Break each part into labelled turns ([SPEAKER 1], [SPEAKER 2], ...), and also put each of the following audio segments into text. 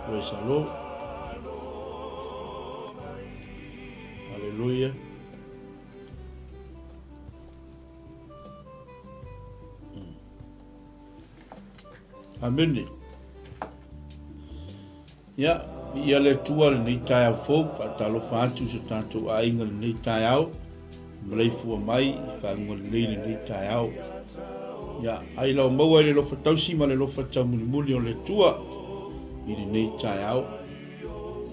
[SPEAKER 1] Praise the Lord. Hallelujah. Hmm. Amene. Ia, viia le Atua lenei taeao fou, faatalofa atu i so tatou aiga lenei taeao, maleifua mai i faguga lelei lenei taeao. Ia, ai lau maua i le lofa tausi ma le lofa taumulimuli o le Atua i lenei taeao.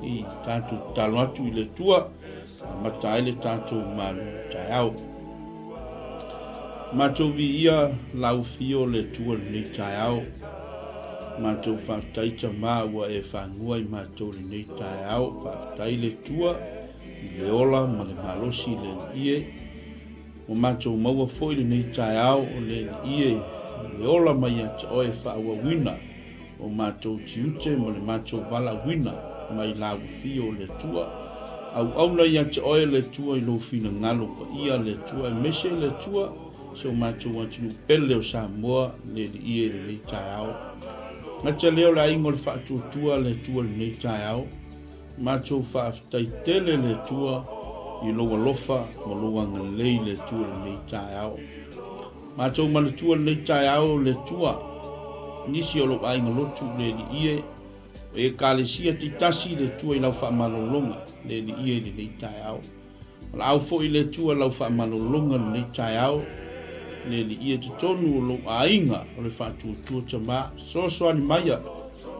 [SPEAKER 1] I tatou tatalo atu i le Atua, amata ai le tatou malu taeao. Matou viia lau afio le Atua lenei taeao. Matou faafetai Tama ua e fagua i matou lenei taeao. Faafetai le Atua i le ola ma le malosi le Alii e. Ua matou maua foi lenei taeao o le Alii e, le ola mai ia te Oe faaauauina o matou tiute ma le matou valaauina mai lau afio o le Atua. Auauna ia te Oe le Atua i lou finagalo paia le Atua aemaise le Atua si o matou atunuu pele o Samoa le Alii e lenei taeao. Gata lea o le aiga o le faatuatua le Atua lenei taeao. Matou faafetai tele le Atua i lou alofa ma lou agalelei le Atua lenei taeao. Matou manatua lenei taeao le Atua, nisi o lou aiga lotu le Alii e, o Ekalesia taitasi le Atua i lau faamalologa le Alii e lenei taeao. Valaau foi le Atua lau faamalologa lenei taeao le Alii e totonu o lou aiga o le faatuatua tama, fesoasoani maia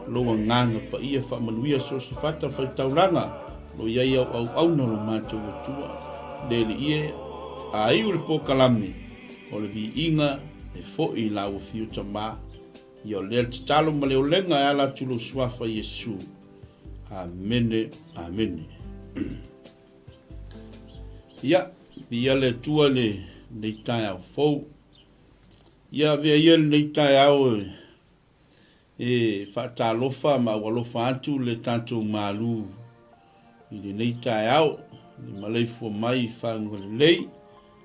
[SPEAKER 1] lou agaga paia faamanuia so o se fata faitaulaga lo i ai au auauna lo matou Atua le Alii e, a iu le pokalame o le viiga e foi i lau afio tama. Ia o lea le tatalo ma le olega e ala atu lou suafa Iesu. Amene, amene. Ia, viia le Atua i lenei taeao fou. Ia, avea ia lenei taeao e, e faatalofa ma aualofa atu le tatou malu i lenei taeao, le maleifua mai i faguga lelei,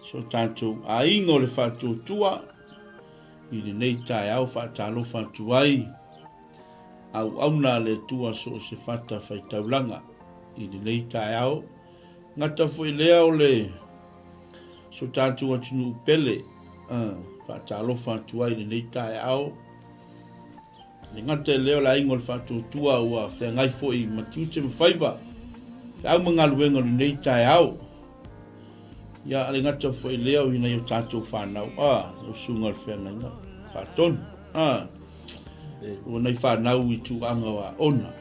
[SPEAKER 1] so tatou aiga o le faatuatua i lenei taeao faatalofa atu ai auauna a le Atua so o se fata faitaulaga i lenei taeao. Gata foi lea o le so tatou atunuu pele, faatalofa atu ai i lenei taeao. Le gata i lea o le aiga o le faatuatua ua feagai foi ma tiute ma faiva, feau ma galuega o lenei taeao. Ia, le gata foi lea o nai o tatou fanau, a, lau susuga o le feagaiga faatonu, a, ua nai fanau i tulaga o aona.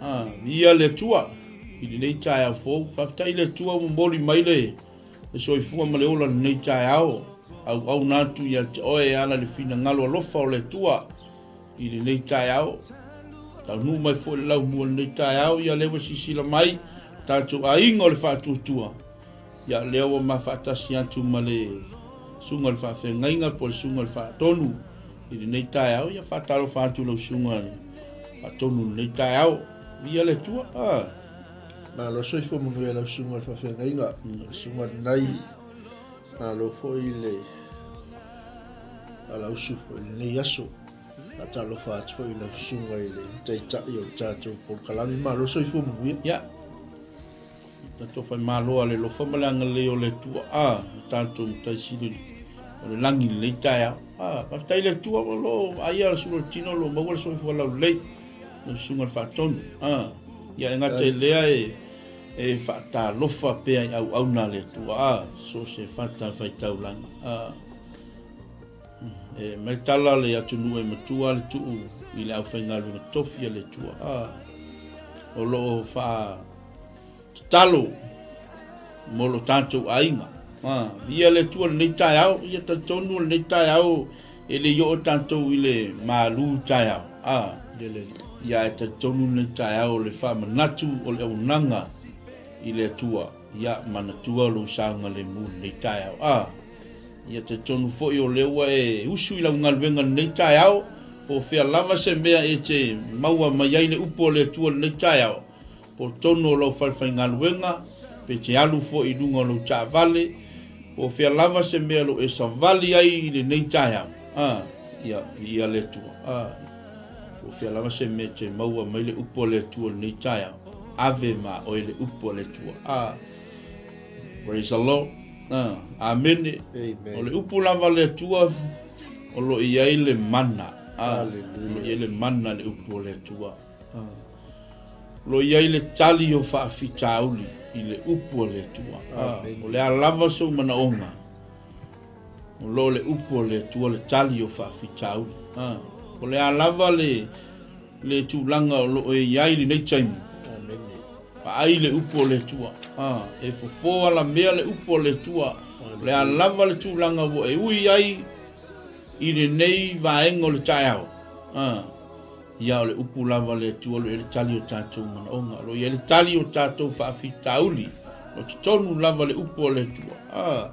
[SPEAKER 1] A, viia le Atua i lenei taeao fou. Faafetai i le Atua ua momoli mai le le soifua ma le ola i lenei taeao. Auauna atu ia te oe e ala i le finagalo alofa o le Atua i lenei taeao. Taunuu mai foi le laumua i lenei taeao, ia lea ua silasila mai tatou aiga o le faatuatua. Ia lea ua ma faatasi atu ma le susuga i le faafeagaiga po o le susuga i le faatonu i lenei taeao. Ia faatalofa atu i lau susuga i le faatonu i lenei taeao. Viia le Atua. Ah.
[SPEAKER 2] Malo soifua manuia lau susuga i le faafeagaiga, lau susuga lenai, malo foi le alausu foi i lenei aso. Faatalofa atu foi i lau susuga i le taitai o le tatou polokalame. Malo soifua manuia.
[SPEAKER 1] Ia. Tatou faimalo a le alofa ma le agalelei o le Atua. A, o tatou Matai Sili o le lagi i lenei taeao. A, faafetai i le Atua o lo o vaaia le sulu o le tino o lo o maua le soifua laulelei. Lau susuga i le Faatonu. A, ia e gata i lea e, e faatalofa pea i auauna a le Atua. A, so o se fatafaitaulaga. A, e mai tala le atunuu e matua le tuu i le aufaigaluega tofi a le Atua. A, o lo o faa tatalo mo lo tatou aiga. A, ia le Atua lenei taeao, ia talitonu lenei taeao e le i oo tatou i le malu taeao. A, ia e talitonu lenei taeao le faamanatu o le auaunaga i le Atua. Ia manatua lou saogalemu lenei taeao. A, ia talitonu foi o lea ua e usu i lau galuega lenei taeao, po o fea lava se mea e te maua mai ai le upu o le Atua lenei taeao, po o totonu o lau falefaigaluega, pe te alu foi i luga o lou taavale, po o fea lava se mea o lo o e savali ai i lenei taeao, a, ia, viia le Atua. A, Po o fea lava se mea e te maua mai le Upu a le Atua i lenei taeao, ave ma oe le Upu a le Atua. A, praise the Lord. A, amene.
[SPEAKER 2] Amen.
[SPEAKER 1] O le Upu lava a le Atua, o lo o i ai le mana. A, o lo o i ai le mana i le Upu a le Atua. A, o lo o i ai le tali o faafitauli i le Upu a le Atua. A, o le a lava sou manaoga, O lo o le upu a le Atua le tali o faafitauli. A, o le a lava le, le tulaga o lo o e i ai lenei taimi.
[SPEAKER 2] Amene.
[SPEAKER 1] Vaai le upu a le Atua. A, e fofo alamea le upu a le Atua. O le a lava le tulaga ua e ui ai i lenei vaega o le taeao. A, ia o le upu lava a le Atua o lo o i ai le tali o tatou manaoga. O lo o i ai le tali o tatou faafitauli. O totonu lava le upu a le Atua. A,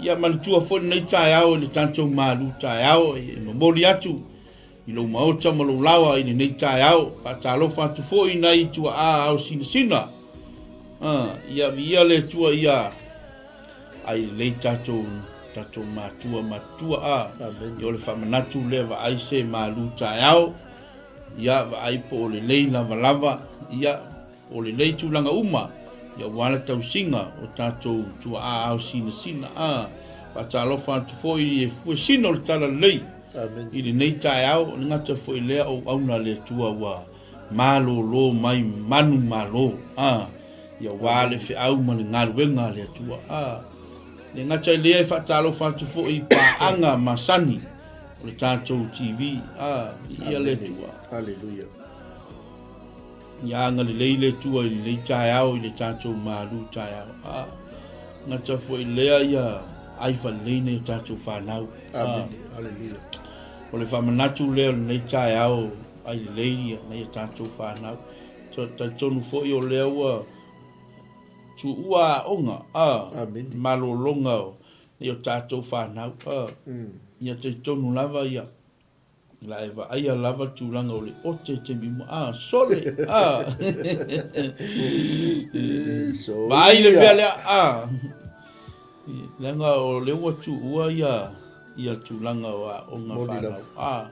[SPEAKER 1] Ia manatua foi lenei taeao i le tatou malu taeao e momoli atu i lou maota ma lou laoa i lenei taeao. Faatalofa atu foi i nai tuaa ao sinasina. Ah, ia viia le Atua ia ai lelei tatou tatou matua matua a.
[SPEAKER 2] Amen.
[SPEAKER 1] Ia o le faamanatu lea vaai se malu taeao. Ia vaai po o lelei lavalava. Ia O lenei tulaga uma, ia aua le tausiga o tatou tuaa ao sinasina. A, faatalofa atu foi i fuesina o le Talalelei i lenei taeao, le gata foi lea o auauna a le Atua ua malolo mai manu malo. A, ia aua le feau ma le galuega a le Atua. A, le gata i lea e faatalofa atu foi i paaga masani o le tatou TV. A, viia le Atua.
[SPEAKER 2] Hallelujah.
[SPEAKER 1] Ia agalelei le Atua i lenei taeao i le tatou malu taeao. A, gata foi lea ia ai faalelei nai o tatou fanau.
[SPEAKER 2] Amene. Aleluia.
[SPEAKER 1] O le faamanatu lea o lenei taeao ai lelei ia nai o tatou fanau. Talitonu foi o lea ua tuua aoga, a,
[SPEAKER 2] Amene.
[SPEAKER 1] malologa o nai o tatou fanau. A, ia talitonu lava ia La e vaaia lava le tulaga o le ote i taimi uma. Ah, sole! Ah! Vaai le mea lea, ah! Leaga o lea ua tuua ia, ia tulaga o aoga fanau. Ah!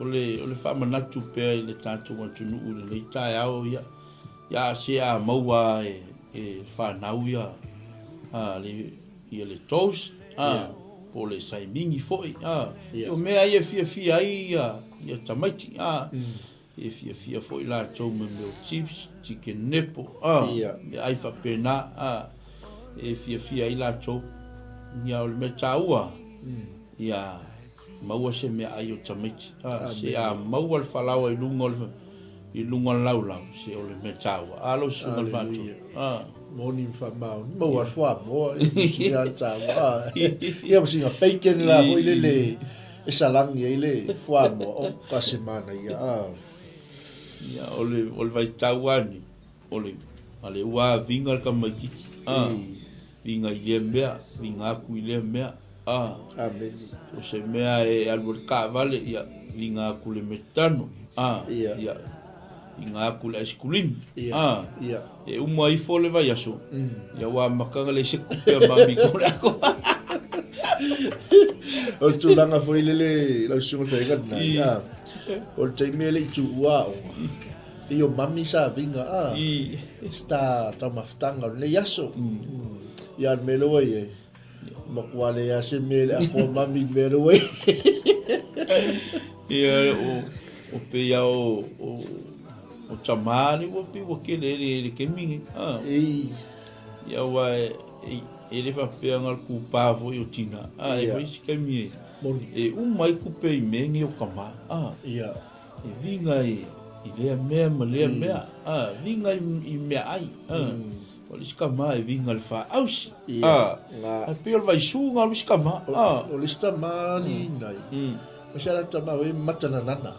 [SPEAKER 1] O le, o le faamanatu pea i le tatou atunuu i lenei taeao, ia, ia se a maua e, e fanau ia, ah, le, ia le toast, a, po o le saimigi foi, a, o mea ia e fiafia ai ia, ia tamaiti, a, e fiafia foi latou me mea o chips, chicken nepo, a, mea ai faapena, a, e fiafia ai latou. Ia, o le mea taua, ia maua se meaai o tamaiti, a, se a maua le falaoa i luga o le, i luga o le laulau, se o le mea taua. A, lau susuga i le Faatonu, a.
[SPEAKER 2] Moni ma faamaoni. Maua le fuamoa, e sili lava le taua. Ia ma sina bacon la foi lele e salani ai le fuamoa, oka se manaia.
[SPEAKER 1] Ia, o le, o le vaitau lava lenei, o le, a le ua viga le tamaitiiti, a, viga i lea mea, viga atu i lea mea, a.
[SPEAKER 2] Amene.
[SPEAKER 1] O se mea e alu ai le taavale, ia, viga atu i le metano, a, ia, viga atu i le aisikulimi, a. E uma ifo le vaiaso, ia ua amata ona leai se tupe a mami ko le ako.
[SPEAKER 2] O le tulaga foi lele lau susuga i le feagaiga lena, a, o le taimi e le i tuua aoga, pei o mami sa viga, a, sta taumafataga o lenei aso. Ia, a o le mea lea ua i ai, matua leai lava se mea i le ako a mami i le mea lea ua i ai.
[SPEAKER 1] Ia, o pei lava o, o tama ni ua pei ua tele ai le, le taimi nei. Ah.
[SPEAKER 2] Ei.
[SPEAKER 1] Ia aua e, e, e le faapea na o le kūpā foi o tina. Ah, e fai si taimi e,
[SPEAKER 2] Moni.
[SPEAKER 1] e uma ai kupe i mea nei o tama. Ah.
[SPEAKER 2] Ia.
[SPEAKER 1] E viga i, i lea mea ma lea mea. Ah, viga i, i meaai. Ah. O le isi tama e viga i le faausi.
[SPEAKER 2] Ia.
[SPEAKER 1] Ah.
[SPEAKER 2] Nga.
[SPEAKER 1] Ae pei o le vaisu na o le isi tama. Ah.
[SPEAKER 2] O le isi tama alii nai. O se ala tama e matananana.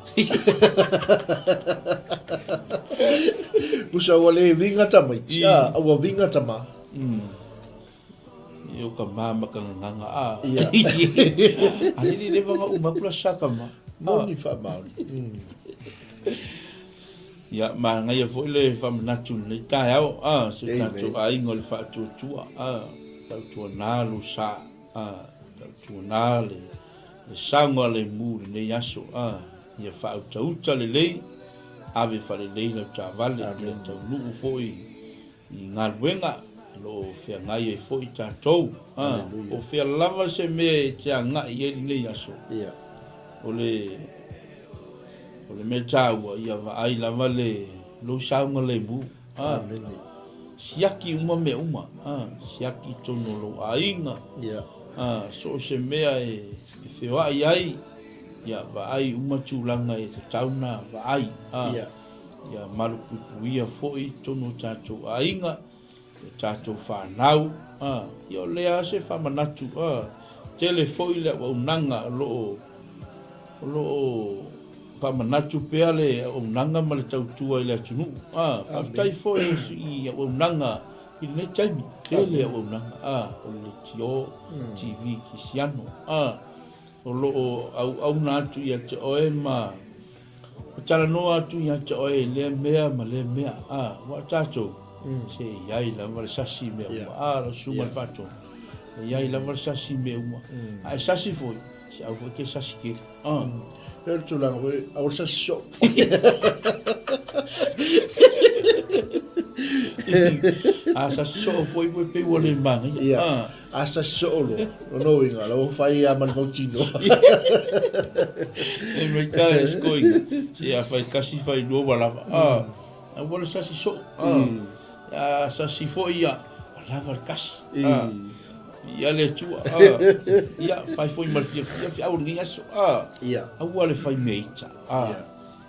[SPEAKER 2] Pusa ua le viga tamaiti, a, ua viga tama.
[SPEAKER 1] E o ka mama ka nganga a.
[SPEAKER 2] Ia.
[SPEAKER 1] A lele le vanga uma kula saka ma.
[SPEAKER 2] Moni whaamaori.
[SPEAKER 1] Ia, manaia foi le faamanatu i lenei taeao, a, si o tatou aiga o le faatuatua, a, tautuana lo sa, a, tautuana le. le saogalemu i lenei aso, a, ia faautauta lelei, ave faalelei lau taavale, ia taunuu foi i galuega o lo o feagai ai foi tatou. A, po o fea lava se mea e te agai i ai lenei aso, o le, o le mea taua, ia vaai lava le, lou saogalemu. A, siaki uma mea uma, a, siaki i totonu o lou aiga, a, so o se mea e feoai ai, ia vaai uma tulaga e tatau ona vaai, a, ia malupuipuia foi i totonu o tatou aiga, o tatou fanau, a, ia o lea lava se faamanatu, a, tele foi le auaunaga o lo o, o lo o faamanatu pea le auaunaga ma le tautua i le atunuu, a, faafetai foi i auaunaga i lenei taimi, tele auaunaga, a, o le leitio, TV Kisiano, a, o lo o auauna atu ia te oe ma ma talanoa atu ia te oe i lea mea ma lea mea, a, aua o tatou, se e i ai lava le sasi i mea uma, a, lau susuga i le faatonu, e i ai lava le sasi i mea uma, a e sasi foi, se aua foi e te sasi tele, a.
[SPEAKER 2] E o le tulaga foi, aua le sasi soo.
[SPEAKER 1] A sasi soo foi, e pei ua le manaia, a.
[SPEAKER 2] A sasi soo loa, lona uiga, la ua fai lava ma le mautinoa.
[SPEAKER 1] E mai tala e si toeaina, se a fai tasi fai lua ua lava. A, aua le sasi soo. A, a sasi foi ia, ua lava le tasi. A, ia le Atua. A, ia, fai foi ma le fiafia feau o lenei aso. A, aua le fai mea ita. A,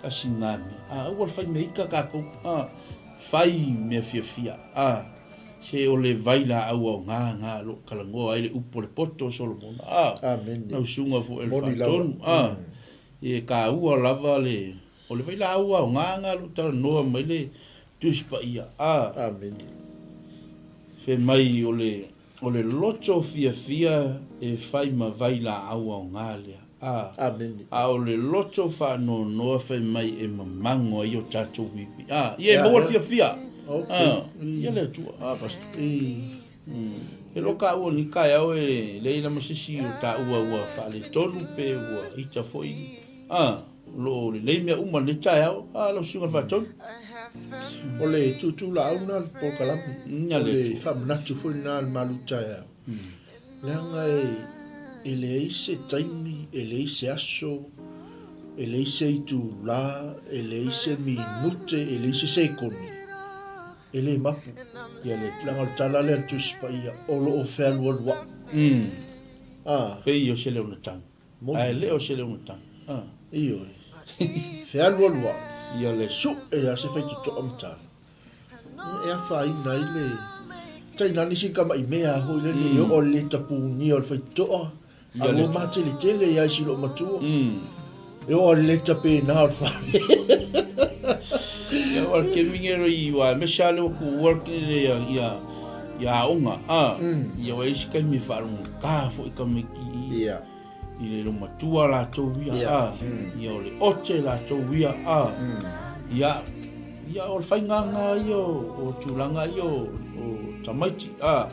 [SPEAKER 1] tasi lena mea. A, aua le fai mea ita tatou. A, fai mea fiafia. A. Se o le vai laau aoga na o lo o talanoa ai le upu a le poto o Solomona, a,
[SPEAKER 2] Amene.
[SPEAKER 1] lau susuga foi o le
[SPEAKER 2] Moni lava.
[SPEAKER 1] Faatonu, a, e taua lava le, o le vai laau aoga na o lo o talanoa mai le Tusi Paia, a,
[SPEAKER 2] Amene.
[SPEAKER 1] fai mai o le, o le loto fiafia e fai ma vai laau aoga lea. A,
[SPEAKER 2] Amene.
[SPEAKER 1] a o le loto faanoanoa fai mai e mamago ai o tatou iwi. A, ia e
[SPEAKER 2] Ia,
[SPEAKER 1] maua le
[SPEAKER 2] ia.
[SPEAKER 1] fiafia.
[SPEAKER 2] Ok.
[SPEAKER 1] A, ia le Atua. A, Pastor. E le o taua ni taeao e leai lava se isi o taua ua faaletonu pe ua ita foi. A, o lo o lelei mea uma i lenei taeao. A, lau Susuga i le Faatonu.
[SPEAKER 2] O le tuutuulaau lena o le polokalame.
[SPEAKER 1] Ia
[SPEAKER 2] O
[SPEAKER 1] le
[SPEAKER 2] le
[SPEAKER 1] Atua.
[SPEAKER 2] faamanatu foi lena a le malu taeao. Leaga e leai se taimi, e leai se aso, e leai se itula, e leai se minute, e leai se sekone, e le mapu.
[SPEAKER 1] Ia le Atua.
[SPEAKER 2] Leaga o le tala lea a le Tusi Paia, o lo o fealualuai. A.
[SPEAKER 1] Pei o se leo na tagi.
[SPEAKER 2] Moni.
[SPEAKER 1] Ae le o se leo na tagi. A.
[SPEAKER 2] Ioe. Fealualuai.
[SPEAKER 1] Ia le Atua.
[SPEAKER 2] Sue lava se faitotoa ma tala. E afaina ai le tainane sina tama'i mea foi lele e oo i le tapunia o le faitotoa, a ua mateletele ia i si loomatua. E oo i le tapena o le fale.
[SPEAKER 1] Ia ua ke mingero i wa me sha le ku ua ke le ia ia ia aoga a ia wa isi kaimi whaalongo ka fo i kameki
[SPEAKER 2] Ia.
[SPEAKER 1] I le loomatua latou ia, a, ia o le ote latou ia, a, ia, ia o le faigāgā ia o tulaga ia o tamaiti, a,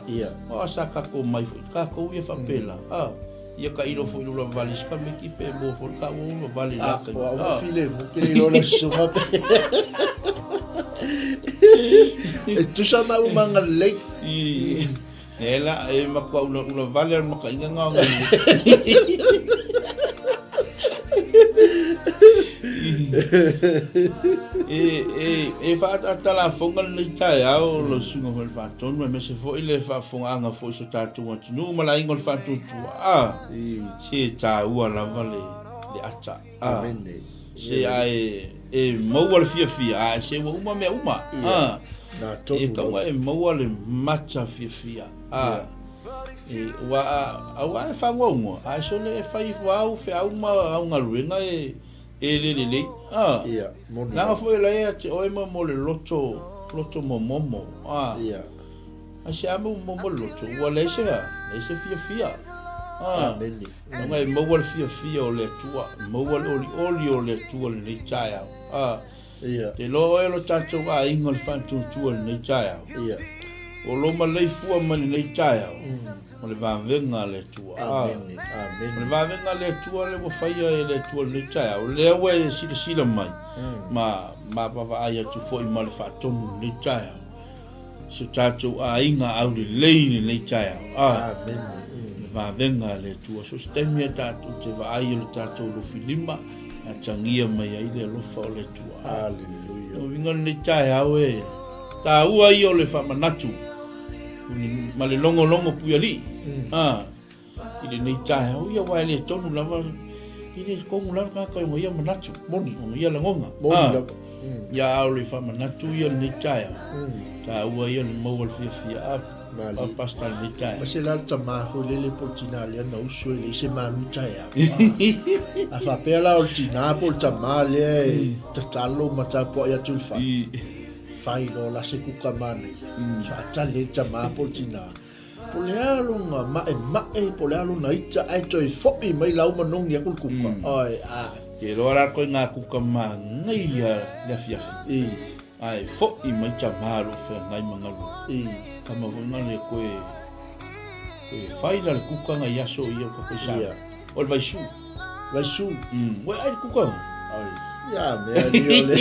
[SPEAKER 1] aua sa tatou omai foi tatou ia faapela, a, ia tailo foi i lou lavale si tamaiti pe maua foi le taua ou lavale i la taimi,
[SPEAKER 2] O au
[SPEAKER 1] a.
[SPEAKER 2] filemu, ke le iloa lau susuga pe. E tusa ma au ma agalelei.
[SPEAKER 1] I. E la, e matua ula ula vale al maka inga ngā ngai. E, e, e whaatata la fonga le nei taeao lau susuga foi le faatonu aemaise foi le faafofogaaga foi so tatou atunuu ma le aiga o le faatuatua. A, se taua lava le, le ata. A, se ae e maua le fiafia, ae se ua uma mea uma. A, e tau e maua le mata fiafia. A, e, ua, aua e whangoaungoa, ae sole e whai wau feau ma au galuega e, e le lelei. A, leaga foi la e te oe ma mo le loto, loto momomo. A, Ai se a mo mo le loto, ua leai se, leai se fiafia. A, leaga e maua le fiafia o le Atua, maua le olioli o le Atua i lenei taeao. A, te iloa oe lo tatou aiga o le faatuatua i lenei taeao. Ua lo maleifua mai lenei taeao o le vavega a le Atua.
[SPEAKER 2] Amene, amene.
[SPEAKER 1] O le vavega a le Atua lea ua faia e le Atua lenei taeao, lea ua e silasila mai ma ma vaavaai atu foi ma le faatonu lenei taeao. So tatou aiga aulelei lenei taeao.
[SPEAKER 2] Amene.
[SPEAKER 1] Le vavega a le Atua. So se taimi a tatou te vaai o le tatou lofilima, atagia mai ai le alofa o le Atua.
[SPEAKER 2] Aleluia.
[SPEAKER 1] O uiga lenei taeao e taua ia o le faamanatu ma le logologo puialii mm. ah, i lenei taeao ia aua e le tonu lava i le tonu lava tagata o ia manatu
[SPEAKER 2] moni
[SPEAKER 1] o ia lagona
[SPEAKER 2] moni ah, lava
[SPEAKER 1] mm. ia a o le faamanatu ia lenei taeao mm. taua ia le maua le fiafia a ah, pasta lenei taeao
[SPEAKER 2] ma se la le tamā foi lele po o le tinā lea na uso e leai se malu taeao a faapea la o le tinā po o le tamā lea e tatalo ma tapuai atu i le fale Fai loa la se kuka manaia, faatali ai le tama po o le tina, po o le a lona maʻemaʻe, po o le a lona ita, ae toe foʻi mai la ua manogi aku le kuka. Oi, a.
[SPEAKER 1] Ke loa la koe ngā kuka manaia le afiafi.
[SPEAKER 2] I.
[SPEAKER 1] Ae foʻi mai tama lo feagai ma galuega.
[SPEAKER 2] I.
[SPEAKER 1] Kama foi nga le koe, koe fai la le kuka nga i aso ia o ka koe sa.
[SPEAKER 2] Ia.
[SPEAKER 1] O le vaisu.
[SPEAKER 2] Vaisu.
[SPEAKER 1] Ua ai le kuka.
[SPEAKER 2] Ai. Ia mea ni o le.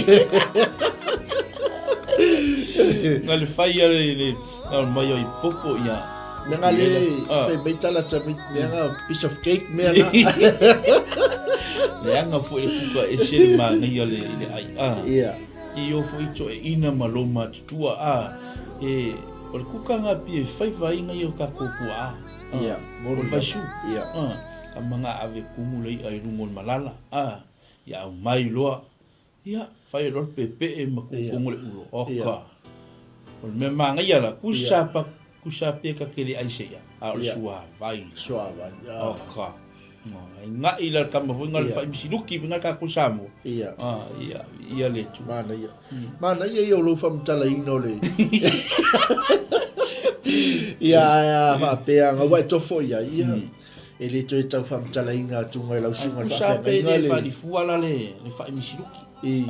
[SPEAKER 1] Nga le fai a le le na mai o i popo ia.
[SPEAKER 2] Mea nga le fai mai tala ta mai mea nga piece of cake mea nga.
[SPEAKER 1] Le anga foi le kuka e se le manaia le le ai a.
[SPEAKER 2] Ia.
[SPEAKER 1] I o foi to e ina ma lo matutua a. E o le kuka nga pie fai vainga i o ka kōkua a.
[SPEAKER 2] Ia,
[SPEAKER 1] O le vaisu.
[SPEAKER 2] Ia.
[SPEAKER 1] Ka manga ave kumu le i'a i luga o le malala, a, ia aumai loa, ia, fai loa le peepee ma kukumu le ulo, oka. O le mea manaia la, kusa pa, kusa pe ka ke le ai se i'a, a o le suavai.
[SPEAKER 2] Suavai,
[SPEAKER 1] Oka. E ga'i la le kama foi nga le faaimisiluki foi nga tatou Samoa.
[SPEAKER 2] Ia.
[SPEAKER 1] Ia, ia le Atua.
[SPEAKER 2] Manaia. Manaia ia o lou faamatalaina o le Ia, ae a faapea anga ua e tofo i ai, ia, e le toe tau faamatalaina atu ngai lau susuga i le
[SPEAKER 1] Ai kusa pe
[SPEAKER 2] faafeagaiga
[SPEAKER 1] le
[SPEAKER 2] le
[SPEAKER 1] faalifua la le le faaimisiluki.
[SPEAKER 2] I.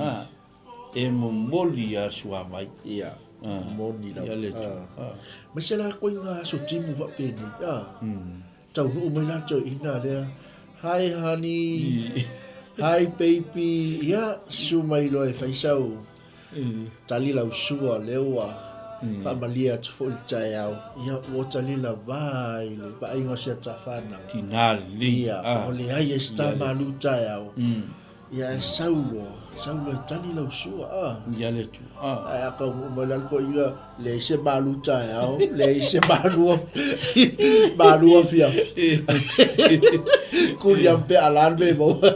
[SPEAKER 1] E momoli a suavai.
[SPEAKER 2] Ia, moni lava.
[SPEAKER 1] Ia le Atua.
[SPEAKER 2] Ma se la koe nga aso timu faapenei, a. Taunuu mai la le toeaina lea, Hi honey, hi baby, ia susu mai loa e fai sau tali lau sua lea ua faamalie atu foi le taeao, ia ua tali lava i le vaaiga o si ata whanau.
[SPEAKER 1] Tina lelei.
[SPEAKER 2] Ia, ua leai e si ta malu taeao. Ia e sau loa, sau loa e tali lau sua, a.
[SPEAKER 1] Ia le Atua, a.
[SPEAKER 2] Ae a taunuu mai la le toeaina, leai se malu taeao, leai se malu malu afiafi. Kuli am pe ala le mea e maua.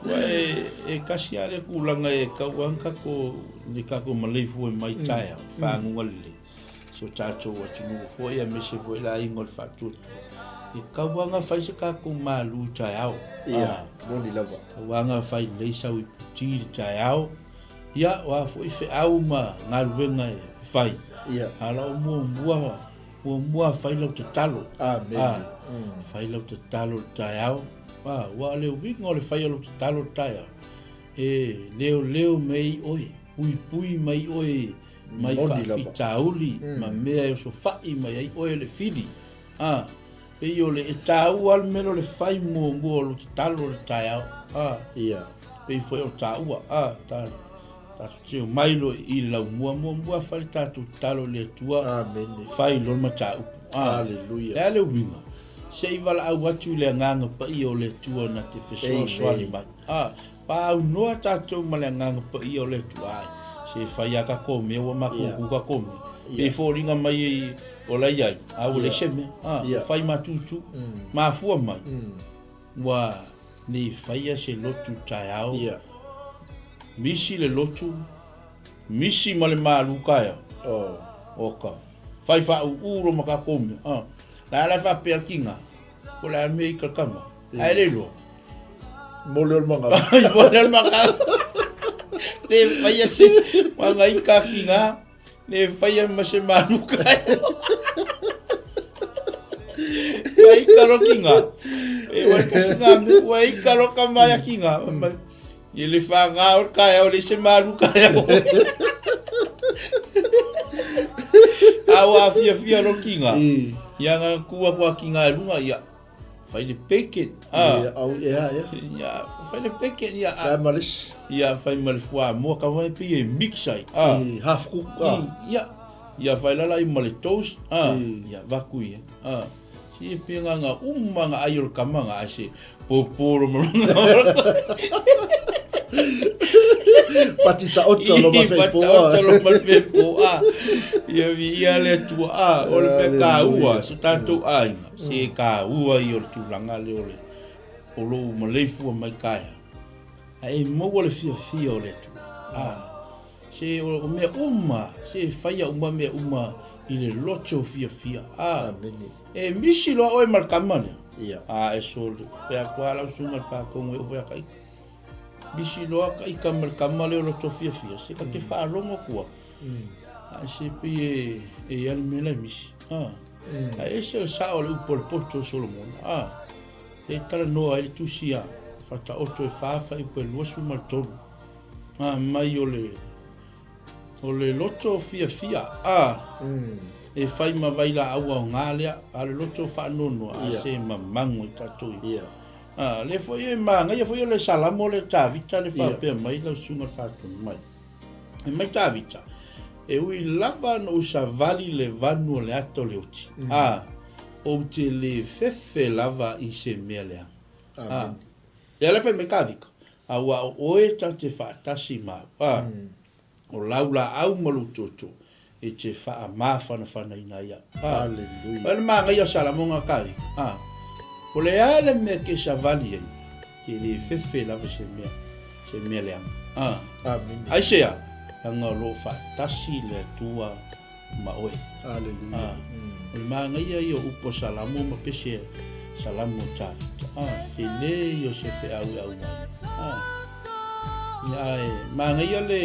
[SPEAKER 1] Ua e, e kasi lava le tulaga e tau lava kako, le kako maleifua mai taeao, faguga lelei. Si o tatou atunuu foi aemaise foi le aiga o le faatuatua. E tau lava na fai se tatou malu i taeao.
[SPEAKER 2] Ia, moni lava.
[SPEAKER 1] Tau lava na fai lelei sau iputi i le taeao. Ia, o a foi feau ma galuega e fai.
[SPEAKER 2] Ia.
[SPEAKER 1] A o lau muamua, muamua fai lau tatalo.
[SPEAKER 2] Amene.
[SPEAKER 1] Fai lau tatalo i le taeao. Aua o le uiga o le fai o lau tatalo i le taeao, e leoleo mai ai oe, puipui mai oe mai faafitauli ma mea e osofai mai ai oe le fili. A, pei o le, e taua lava le mea lea o le fai muamua o lou tatalo i le taeao. A,
[SPEAKER 2] Ia.
[SPEAKER 1] pei foi o taua, a, ta, tatou te omai loa i le laumua, muamua fai le tatou tatalo i le Atua.
[SPEAKER 2] Amene.
[SPEAKER 1] Fai loa le mataupu. A,
[SPEAKER 2] Aleluia.
[SPEAKER 1] Le a le uiga? Se i valaau atu i le Agaga Paia o le Atua na te fesoasoani mai. A, Paaunoa tatou ma le Agaga Paia o le Atua, ai, se fai a kakou mea ua makuku kakou mea. Pei foliga mai ei o la iai, a ua leai se mea. A, ua fai matutu, mafua mai, ua nei faia se lotu taeao, misi le lotu, misi ma le malu taeao. Oka, fai faauu lo ma kakou mea. A, la la faapea kiga, Po o le a le mea i kakama. Ae le iloa.
[SPEAKER 2] Mole o le mangau.
[SPEAKER 1] Mole o le mangau. Le faia se wanga i ka ki ngā. Le faia ma se manuka. Ua i karo ki ngā. E wai kasi ngā me ua i karo ka maia ki ngā. I le whangā o ka eo le se manuka eo. A ua fiafia loa le kiga, ia na tu atu a kiga i luga, ia, fai le bacon, a.
[SPEAKER 2] Ia, au, ia, ia.
[SPEAKER 1] Ia, fai le bacon, ia.
[SPEAKER 2] Fai ma le isi.
[SPEAKER 1] Ia, fai ma le fuamoa, ka fai pei e mix ai, a.
[SPEAKER 2] I, half cook, a.
[SPEAKER 1] Ia, ia fai lala i ma le toast, a. Ia, vaku ia, a. Si e pei nga nga uma nga ai o le kama nga ai se pōpō lo ma
[SPEAKER 2] Pati taoto lo ma
[SPEAKER 1] fepo. Pati taoto lo ma fepo a. Ia vi ia le tua a o le mea kāua so tātou aiga se kāua i o le tulaga le o le o lou maleifua mai kaea. A e maua le fiafia o le Atua. A se o mea uma se faia uma mea uma i le loto fiafia. A
[SPEAKER 2] Amene.
[SPEAKER 1] E misi loa oe ma le kama lea.
[SPEAKER 2] Ia.
[SPEAKER 1] A e sole. Pea kua lau susuga le whākongo e ofo ia ka ika. Misi loa ka ika ma le kama lea o loto fiafia. Se ka te whaalogo kua. A e se pei e, e ia le mea la e misi. A. A e ese le sao o le upu a le poto o Solomona. A. E talanoa ai le tusi a Whataoto e whā whaiupu e 23. A mai o le O le loto fiafia, a, e fai ma vailaau aoga lea, a o le loto faanoanoa, a se mamago i tatou i. A, lea foi e manaia foi o le Salamo lea Tavita le faapea mai lau susuga le faatonu mai. E mai Tavita, e ui lava ona ou savali le vanu o le ata o le oti, a, ou te le fefe lava i se mea leaga. A, lea la fai mai Tavita, a ua o oe ta te faatasi ma au, a, O lau laau ma lou toto e te faamafanafanaina ai au. A.
[SPEAKER 2] Hallelujah.
[SPEAKER 1] O le manaia o Salamoga ka ai. A. O le a le mea ke savali ai, ke le fefe lava se mea, se mea leaga. A.
[SPEAKER 2] Amene.
[SPEAKER 1] Aisea, leaga o lo o faatasi le Atua ma oe.
[SPEAKER 2] Hallelujah.
[SPEAKER 1] A. O le manaia ia o upu a Salamo ma pese Salamo Tavita. A. Tele ia o se feau e aumai. A. Ia ae manaia le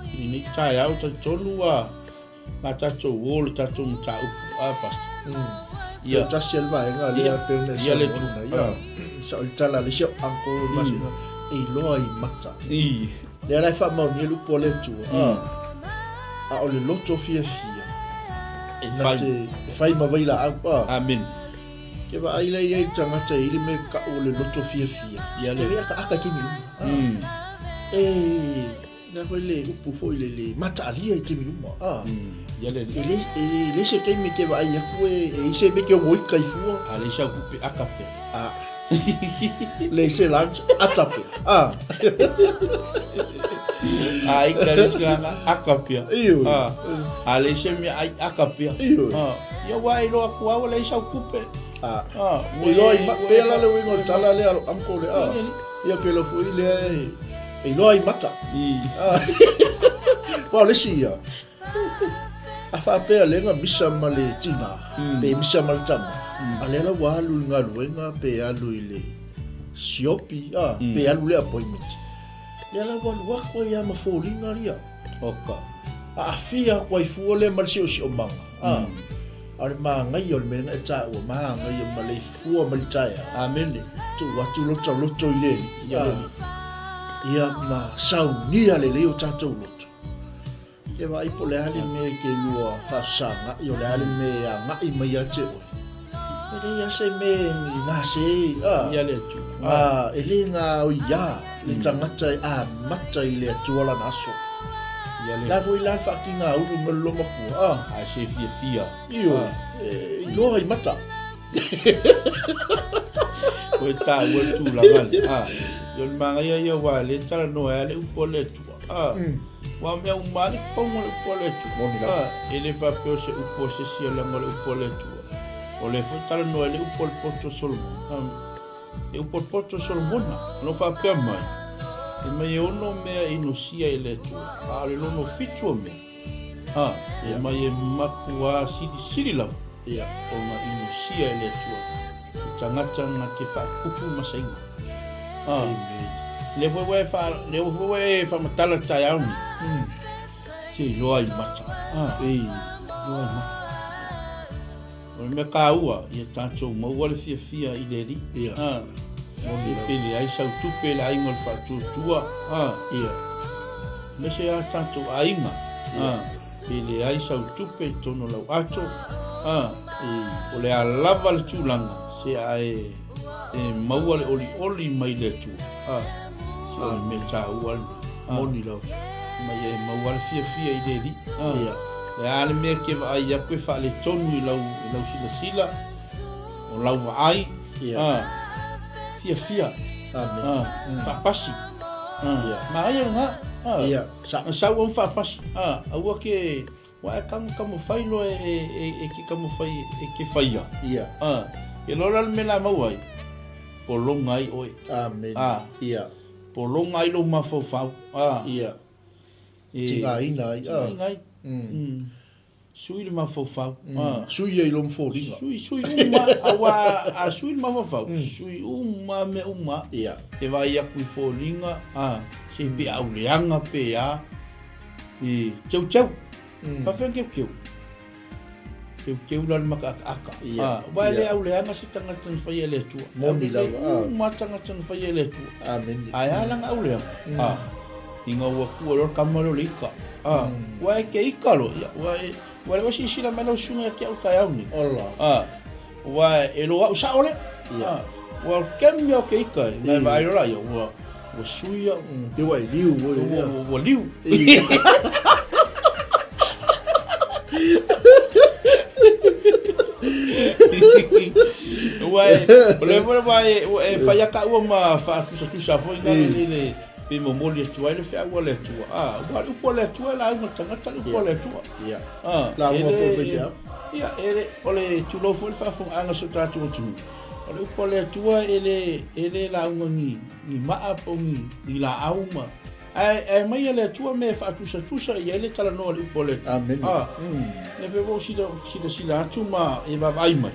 [SPEAKER 1] i lenei taeao talitonu ua a tatou o le tatou mataupu a pastor.
[SPEAKER 2] Ia tasi le vaega lea pe ona
[SPEAKER 1] ia le tu.
[SPEAKER 2] Ia sa o le tala le sio uncle ma sina e iloa i mata.
[SPEAKER 1] I.
[SPEAKER 2] Lea la e faamaonia le upu a le Atua. A o le loto fiafia
[SPEAKER 1] E fai.
[SPEAKER 2] E fai ma vailaau.
[SPEAKER 1] Amen.
[SPEAKER 2] Ke vaai lea i ai le tagata e i ai le mea kau o le loto fiafia.
[SPEAKER 1] Ia
[SPEAKER 2] le. Ke akaaka i taimi uma. E, lea foi le upu foi le, le mataalia i taimi uma.
[SPEAKER 1] Ia le.
[SPEAKER 2] E le, e le se taimi ke vaai atu e, e i se mea ke ogo ika i fua.
[SPEAKER 1] A le sau kupe aka pea.
[SPEAKER 2] A. Le se lunch ata pea. A.
[SPEAKER 1] A ika le sanga aka pea.
[SPEAKER 2] Ioe.
[SPEAKER 1] A. A le se mea ai aka pea.
[SPEAKER 2] Ioe.
[SPEAKER 1] A. Ia ua e iloa atu au e leai sau tupe.
[SPEAKER 2] A.
[SPEAKER 1] A,
[SPEAKER 2] ua iloa i ma, pea la le uiga o le tala lea a lou uncle lea. A. Ia pela foi lea e, e iloa i mata.
[SPEAKER 1] I.
[SPEAKER 2] A. Aua o le isi ia, a faapea lea na misa ma le tina, pe misa ma le tama, a lea la ua alu i le galuega pe alu i le siopi, a, pe alu i le appointment. Lea la ua alu atu ai lava ma foliga ia.
[SPEAKER 1] Oka.
[SPEAKER 2] Aafia atu ai fua lea ma le siosiomaga. A, a o le manaia o le mea na e taua, manaia ma le fua ma le taeao.
[SPEAKER 1] Amene.
[SPEAKER 2] Tuu atu lota loto i le Alii.
[SPEAKER 1] Ia le Alii.
[SPEAKER 2] Ia ma saunia lelei o tatou loto. Ia vaai po o le a le mea e te lua faafesagai, o le a le mea e agai mai ia te oe. E leai lava se mea e gase, a.
[SPEAKER 1] Ia le Atua.
[SPEAKER 2] A, e le gaoia le tagata e amata i le Atua lana aso.
[SPEAKER 1] Ia le.
[SPEAKER 2] La foi la le faatigaulu ma le lomatua, a.
[SPEAKER 1] A se fiafia.
[SPEAKER 2] Ioe, e iloa i mata.
[SPEAKER 1] Koe tāua le tulaga lea. A, ia o le manaia ia aua lea e talanoa ai lava le upu a le Atua. A, aua o mea uma lava le paogo o le upu a le Atua.
[SPEAKER 2] Moni lava.
[SPEAKER 1] A, e le faapea o se upu a se isi leaga o le upu a le Atua. O lea foi e talanoa ai le upu a le poto o Solomona. A, le upu a le poto o Solomona, o lo o faapea mai, e mai e ono mea e inosia e le Atua, a o le lono fitu o mea, a, e mai e makuā silisili lava.
[SPEAKER 2] Ia.
[SPEAKER 1] Ona inosia e le Atua le tagata na te faakupu ma saiga. A.
[SPEAKER 2] Amen.
[SPEAKER 1] Lea foi ua e faa, lea foi ua e faamatala le taeao nei. Se iloa i mata. A.
[SPEAKER 2] Ei.
[SPEAKER 1] Iloa i mata. O le mea taua, ia tatou maua le fiafia i le Alii.
[SPEAKER 2] Ia.
[SPEAKER 1] A.
[SPEAKER 2] Moni
[SPEAKER 1] E
[SPEAKER 2] lava.
[SPEAKER 1] pele ai sau tupe i le aiga o le faatuatua. A.
[SPEAKER 2] Ia.
[SPEAKER 1] Aemaise a tatou aiga. Pe leai sau tupe i totonu o lau ato, o le a lava le tulaga, se a e maua le olioli mai le Atua, se o le mea taua lena.
[SPEAKER 2] Moni lava.
[SPEAKER 1] Ma ia e maua le fiafia i le Alii. Le a le mea e te vaai atu e faaletonu i lau, i lau silasila, o lau vaai, fiafia, faapasi. Manaia lena.
[SPEAKER 2] Sa.
[SPEAKER 1] Na sau au faapasi, a, aua ke, ua e kama taumafai loa e, e, e ke taumafai e ke faia.
[SPEAKER 2] Ia.
[SPEAKER 1] A, e loa la le mea la maua ai, pologa ai oe.
[SPEAKER 2] Amene.
[SPEAKER 1] A.
[SPEAKER 2] Ia.
[SPEAKER 1] Pologa ai lou mafaufau. A.
[SPEAKER 2] Ia.
[SPEAKER 1] E.
[SPEAKER 2] Tigaina ai.
[SPEAKER 1] Tigaina ai. Mm. Sui le mafaufau.
[SPEAKER 2] Sui ai lou foliga.
[SPEAKER 1] Sui, sui uma, aua a sui le mafaufau, sui uma mea uma.
[SPEAKER 2] Ia.
[SPEAKER 1] E vaai atu i foliga, a, se pe au leaga pe a, i teuteu. Faafefea ona teuteu? Teuteu la le makaakaaka.
[SPEAKER 2] Ia.
[SPEAKER 1] A, aua e le au leaga se tagata na faia e le Atua.
[SPEAKER 2] Moni lava, a.
[SPEAKER 1] Uma tagata na faia e le Atua.
[SPEAKER 2] Amene.
[SPEAKER 1] Ae a lana au leaga? A. Ina ua tua loa le tama lea o le ika. A, ua e ke ika loa, ia, ua e, ua le ua silasila mai lau susuga ia te au i le taeao lenei.
[SPEAKER 2] Ola.
[SPEAKER 1] A, ua e loa au sao lea.
[SPEAKER 2] Ia.
[SPEAKER 1] A, ua kemi au ke ika e, nai vaai loa la ia, ua, ua sui au.
[SPEAKER 2] Pe ua e liu oe,
[SPEAKER 1] Ua,
[SPEAKER 2] ia.
[SPEAKER 1] ua, ua liu. Ua e, o le foi ua e, ua e fai aka ua ma faatusatusa foi na le, le, Pe momoli atu ai le feau a le Atua. A, aua o le upu a le Atua e lauga le tagata le upu a le Atua.
[SPEAKER 2] Ia.
[SPEAKER 1] A,
[SPEAKER 2] Lauga foi le faifeau.
[SPEAKER 1] Ia, e le, o le tulou foi le faafofogaaga a si o tatou atunuu. O le upu a le Atua e le, e le lauga ni, ni maa po o ni, ni laau ma, ae, ae aumai e le Atua mea e faatusatusa i ai le talanoa a le upu a le Atua.
[SPEAKER 2] Amene.
[SPEAKER 1] A, lea foi ua ou sila, silasila atu ma e vaavaai mai.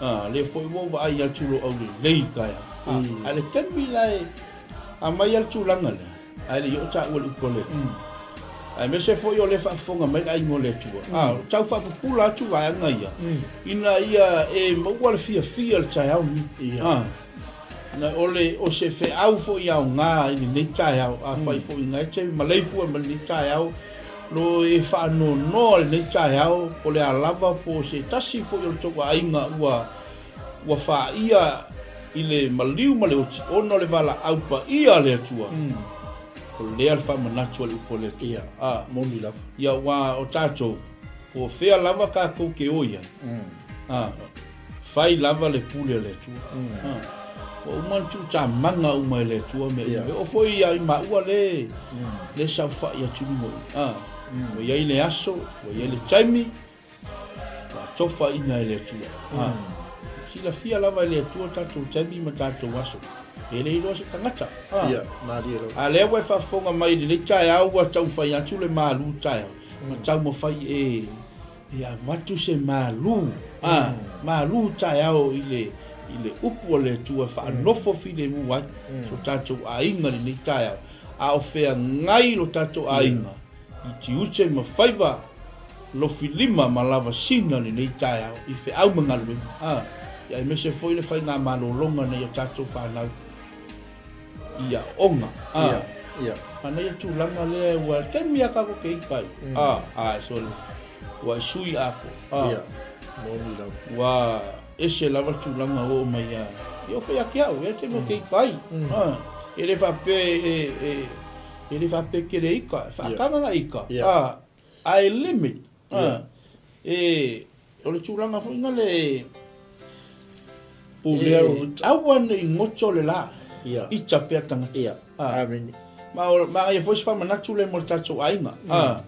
[SPEAKER 1] A, lea foi ua ou vaai atu i lou aulelei taeao. A, ae le taimi la e, Aumai lava le tulaga lea, ae le i oo taua i le upu a le Atua. Aemaise foi o lea e faafofoga mai le aiga o le Atua. A, o tau faapupula atu vaega ia, ina ia e maua le fiafia i le taeao lenei. A, na, o le, o se feau foi aoga i lenei taeao, afai foi na e te maleifua mai lenei taeao, lo e faanoanoa i lenei taeao, po o le a lava, po o se tasi foi o le tou aiga ua Ua faia i le maliu ma le oti ona o le valaau paia a le Atua, o lea le faamanatu a le upu a le Atua.
[SPEAKER 2] Ia,
[SPEAKER 1] A,
[SPEAKER 2] moni lava.
[SPEAKER 1] Ia, aua o tatou, po o fea lava tatou te o i ai, a, fai lava le pule a le Atua. A, ua uma ona tuutamaga uma e le Atua mea uma. E oo foi ia i maua le, le saofai atu i luga i i. A, ua i ai le aso, ua i ai le taimi, Ua atofaina e le Atua. Mm. Silafia lava e le Atua tatou taimi ma tatou aso. E le iloa se tagata.
[SPEAKER 2] Ah. Ia, malie lava.
[SPEAKER 1] A lea ua e faafofoga mai i lenei taeao ua taumafai atu le malu taeao. Ma taumafai e e avatu se malu. Ah, malu taeao i le i le upu a le Atua e faanofo filemu ai so tatou aiga i lenei taeao. A o feagai lo tatou aiga i tiute ma faiva Lofilima ma Lavasina lenei taeao i feau ma galuega, a, ia aemaise foi le faigamalologa nei o tatou fanau i aoga, a.
[SPEAKER 2] Ia, ia.
[SPEAKER 1] Manaia tulaga lea ua taimi a tatou te ita ai, a, a, sole, ua e sui atoa, a.
[SPEAKER 2] Ia, moni lava.
[SPEAKER 1] Ua ese lava le tulaga ua oo mai ia, ia o fai ake au, ia taimi o te ita ai, a. E le faapea e, e, e le faapea e te le ita, e faataga na ita, a. Ae limit, a, e, o le tulaga foi na le,
[SPEAKER 2] Pulea
[SPEAKER 1] e, aua ne i goto le la,
[SPEAKER 2] Ia.
[SPEAKER 1] ita pea tagata.
[SPEAKER 2] Ia.
[SPEAKER 1] A.
[SPEAKER 2] Amene.
[SPEAKER 1] Ma o, manaia foi se faamanatu lea mo le tatou aiga. A,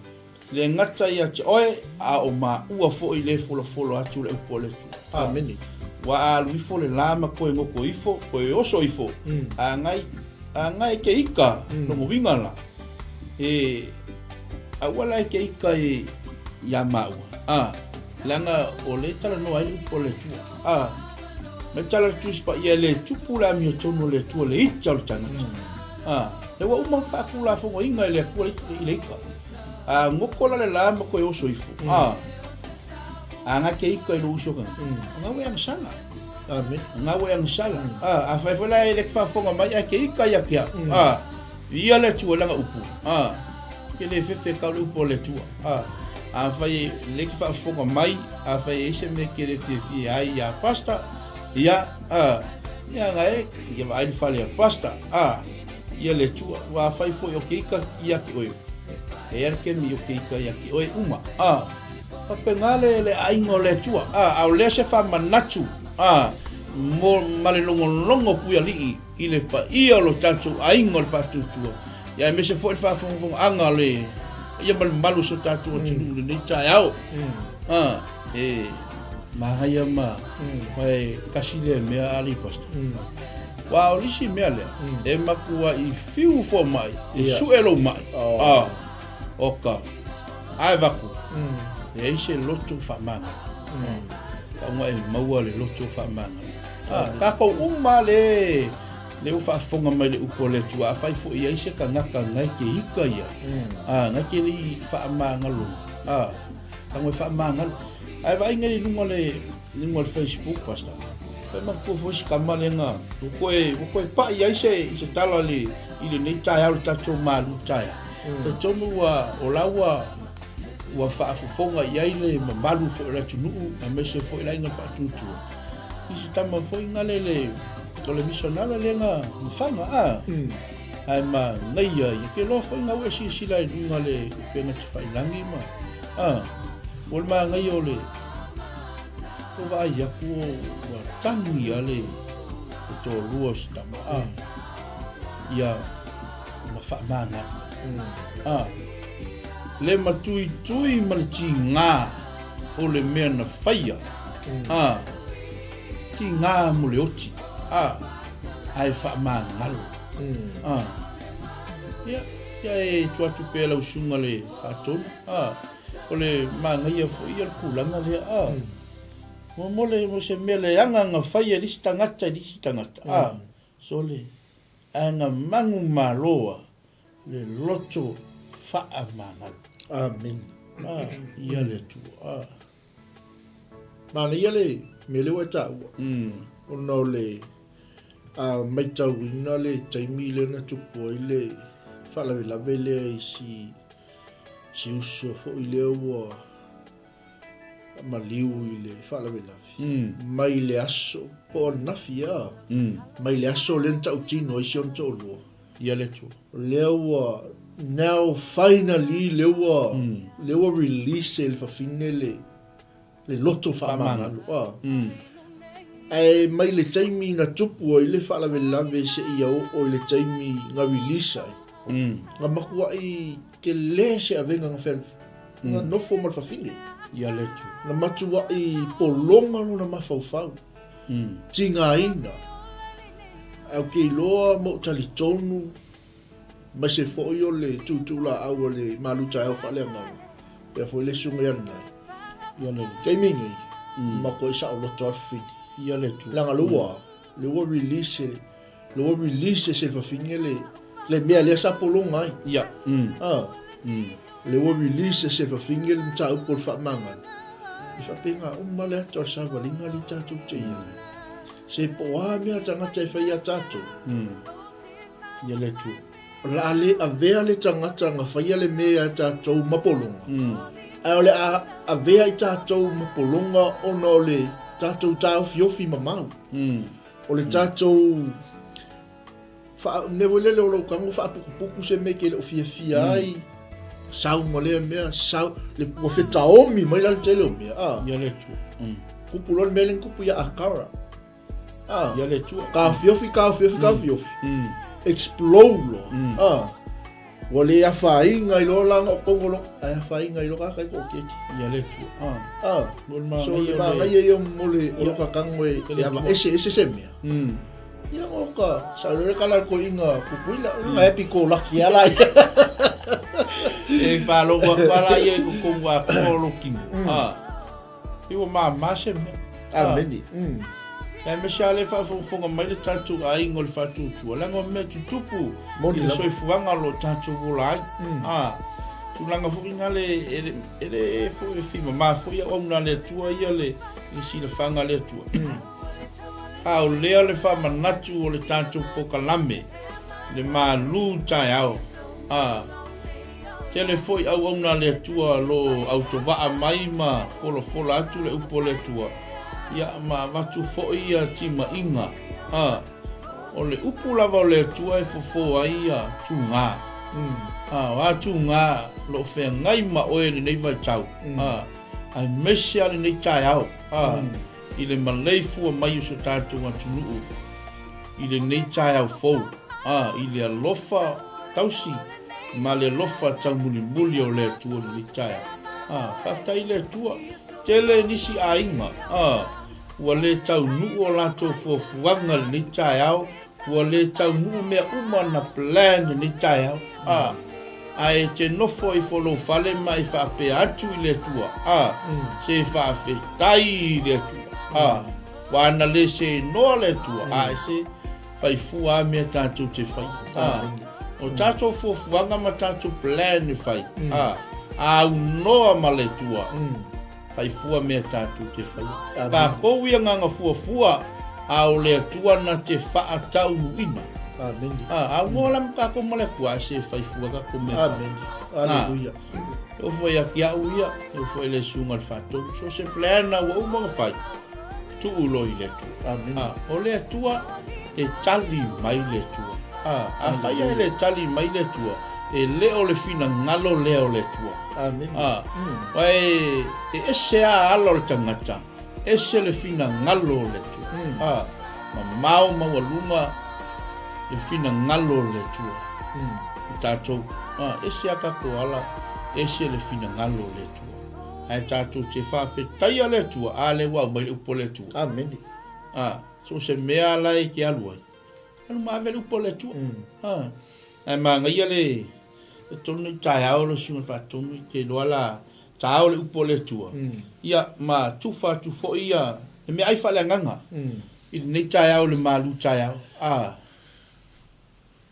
[SPEAKER 1] le gata ia te oe, a o maua foi le folafolo atu le upu a le Atua. A,
[SPEAKER 2] Amene.
[SPEAKER 1] ua alu ifo le la ma koe goto ifo, koe oso ifo, agai, agai ke ika, lona uiga la, e, Aua la e ke ika i, iā māua, a, leaga o lea e talanoa ai le upu a le Atua, a, mai tala le Tusi Paia e le tupu le amiotonu a le Atua le ita o le tagata, a, lea ua uma ona faatulafonoina e le Atua i le ika, a goto la le la ma toe oso ifo, a, a ga ke ika i lou uso tagata, o ga ua e agasala.
[SPEAKER 2] Amen.
[SPEAKER 1] O ga ua e agasala. A, afai foi la e le te faafofoga mai ae ke ika ia te au, a, Ia le Atua i lana upu, a, te le fefe e tau le upu a le Atua. A, afai lea e te faafofoga mai, afai e i ai se mea e te le fiafia ai ia Pastor, ia, a, ia na e, ia vaai le fale a Pastor, a, ia le Atua. Ua afai foi o ke ika ia te oe, e ia le kemi o ke ika ia te oe uma, a, faapena le, le aiga o le Atua, a, a o lea se faamanatu, a, mo, ma le logologo puialii i le paia o lo tatou aiga o le faatuatua, ia aemaise foi le faafogafogaaga o le paia ma le mamalu o si o tatou atunuu i lenei taeao. A, e manaia ma, ma e kasi lea mea a le pastor. Aua o le isi mea lea, e matuai fiu fomai, e sue lou mai. A, oka, ae avatu, e leai se loto faamagalo. Tau e maua le loto faamagalo. A, tatou uma le le ua faafofoga mai le upu a le Atua, afai foi e i ai se tagata na e te ika ia, a, na te le i faamagalo, a, tago e faamagalo. Ae vaai nei i luga o le, luga o le Facebook, Pastor, e manatua foi si tama lea na, ua toe, ua toe pai ai se, i se tala le, i lenei taeao le tatou malu taeao. Talitonu ua, o la ua, ua faafofoga i ai le mamalu foi o le atunuu, aemaise foi le aiga faatuatua. I si tama foi na le le, o le misionare lea na, na faga, a. Ae manaia ia. Ke loa foi na ua e silasila i luga le upega tafailagi ma, a, o le manaia o le, o vaai atu o, ua tagi a le, le toalua o si tama, a, ia, na faamagalo. A, le matuitui ma le tiga o le mea na faia, a, tiga mo le oti, a, ae faamagalo. A, ia, ia e tuu atu pea lau susuga le faatonu, a, o le manaia foi ia le tulaga lea, a, mo, mo le, mo se mea leaga na faia e le isi tagata i le isi tagata, a, sole, ae na manumalo a le loto faamagalo.
[SPEAKER 2] Amen.
[SPEAKER 1] Ah, ia le Atua. Ah.
[SPEAKER 2] Manaia le mea lea ua e taua. Ona o le a maitauina le taimi lea na tupu ai le faalavelave lea i si, si uso foi lea ua maliu i le faalavelave. Mai le aso, po o ananafi a, mai le aso lea na tautino ai si ona toalua.
[SPEAKER 1] Ia le Atua.
[SPEAKER 2] O lea ua, now finally lea ua, lea ua release e le fafine le, le loto faamagalo. Ah. Ae mai le taimi na tupu ai le faalavelave seia oo i le taimi na release ai, na matuai tele se avega na fealufalu. Na nofo ma le fafine.
[SPEAKER 1] Ia le Atua.
[SPEAKER 2] Na matuai pologa lona mafaufau. Tigaina. Ae ou te iloa ma ou talitonu, aemaise foi o le tuutuulaau a le malu taeao faaleagaga, pea foi le susuga ia Nanai.
[SPEAKER 1] Ia le.
[SPEAKER 2] Taimi nei, matuai saoloto lava le fafine.
[SPEAKER 1] Ia le Atua.
[SPEAKER 2] Leaga lea ua, lea ua release, lea ua release e se fafine le, le mea lea sa pologa ai.
[SPEAKER 1] Ia.
[SPEAKER 2] Ah. Lea ua release e se fafine le mataupu o le faamagalo. E faapena uma le ata o le savaliga lea tatou te i ai. Se po o a mea a tagata e fai ia tatou.
[SPEAKER 1] Ia le Atua.
[SPEAKER 2] O le a le avea le tagata na faia le mea ia tatou ma pologa. Ae o le a avea i tatou ma pologa ona o le tatou taofiofi mamau. O le tatou Wha, mea foi lele o lou tago faaputuputu se mea e te le o fiafia ai, sau ma lea mea, sau, le, ua fetaomi mai la le tele o mea, a.
[SPEAKER 1] Ia le Atua.
[SPEAKER 2] Kupu loa le mea lea na kupu ia Akara. A.
[SPEAKER 1] Ia le Atua.
[SPEAKER 2] Taofiofi, taofiofi, taofiofi. Explode loa. A. Ua le afaina ai loa la na o Kongo loa, ae afaina ai loa ka kai toatete.
[SPEAKER 1] Ia le Atua.
[SPEAKER 2] A. A. So le manaia ia mo le o lo kakango e, e ava ese ese se mea. Ia ngo ka sa le kala ko inga kupuila, nga happy go lucky ala.
[SPEAKER 1] E whalogo aku ala ia i ko kongu a ko kino. A. I ua māmā se mea.
[SPEAKER 2] Ameni.
[SPEAKER 1] Aemaise lava le faafogafoga mai le tatou aiga o le faatuatua, leaga o mea tutupu i le soifuaga o lo o tatou ola ai. A, tulaga foi na le, e le, e le foi e fimama foi auauna a le Atua ia le, le silafaga a le Atua. A o lea le faamanatu o le tatou pokalame, le malu taeao. A, Tele foi auauna a le Atua o lo o autovaa mai ma folafola atu le upu a le Atua, ia, ma avatu foi ia timaiga. A, o le upu lava o le Atua e fofo ai ia tugā. A, o a tugā o lo o feagai ma oe i lenei vaitau, a, aemaise lava lenei taeao, a, i le maleifua mai o so tatou atunuu i lenei taeao fou, a, i le alofa tausi ma le alofa taumulimuli o le Atua i lenei taeao. A, faafetai i le Atua. Tele nisi aiga, a, ua le taunuu o latou fuafuaga i lenei taeao, ua le taunuu mea uma na plan i lenei taeao, a, ae e te nofo ifo lou fale ma e faapea atu i le Atua, a, se faafetai i le Atua, a, ua ana le seenoa le Atua, a e se fai fua a mea tatou te faia, a, o tatou fuafuaga ma tatou plan e fai, a, aunoa ma le Atua. Fai fua mea tatou te faia. Tatou i agaga fuafua, a o le Atua na te faataunuuina.
[SPEAKER 2] Amene.
[SPEAKER 1] A, aunoa la ma tatou ma le Atua, ae se fai fua tatou mea fai.
[SPEAKER 2] Amene. Aleluia.
[SPEAKER 1] E oo foi ia te au ia, e oo foi i le susuga i le Faatonu, so o se plan ua uma ona fai, tuu loa i le Atua.
[SPEAKER 2] Amene.
[SPEAKER 1] A, o le Atua, e tali mai le Atua. A, afai e le tali mai le Atua, e le o le finagalo lea o le Atua.
[SPEAKER 2] Amene.
[SPEAKER 1] A, aua e, e ese lava ala o le tagata, ese le finagalo o le Atua. A, mamao maualuga le finagalo o le Atua. I tatou, a, ese a tatou ala, ese le finagalo o le Atua. Ae tatou te faafetaia le Atua, a lea ua aumai le upu a le Atua.
[SPEAKER 2] Amene.
[SPEAKER 1] A, so o se mea la e te alu ai, alu ma ave le upu a le Atua. A, ae manaia le tonu nei taeao lau Susuga i le Faatonu i te iloa la taao le upu a le Atua, ia ma tufa atu foi ia le meaai faaleagaga i lenei taeao i le malu taeao. A,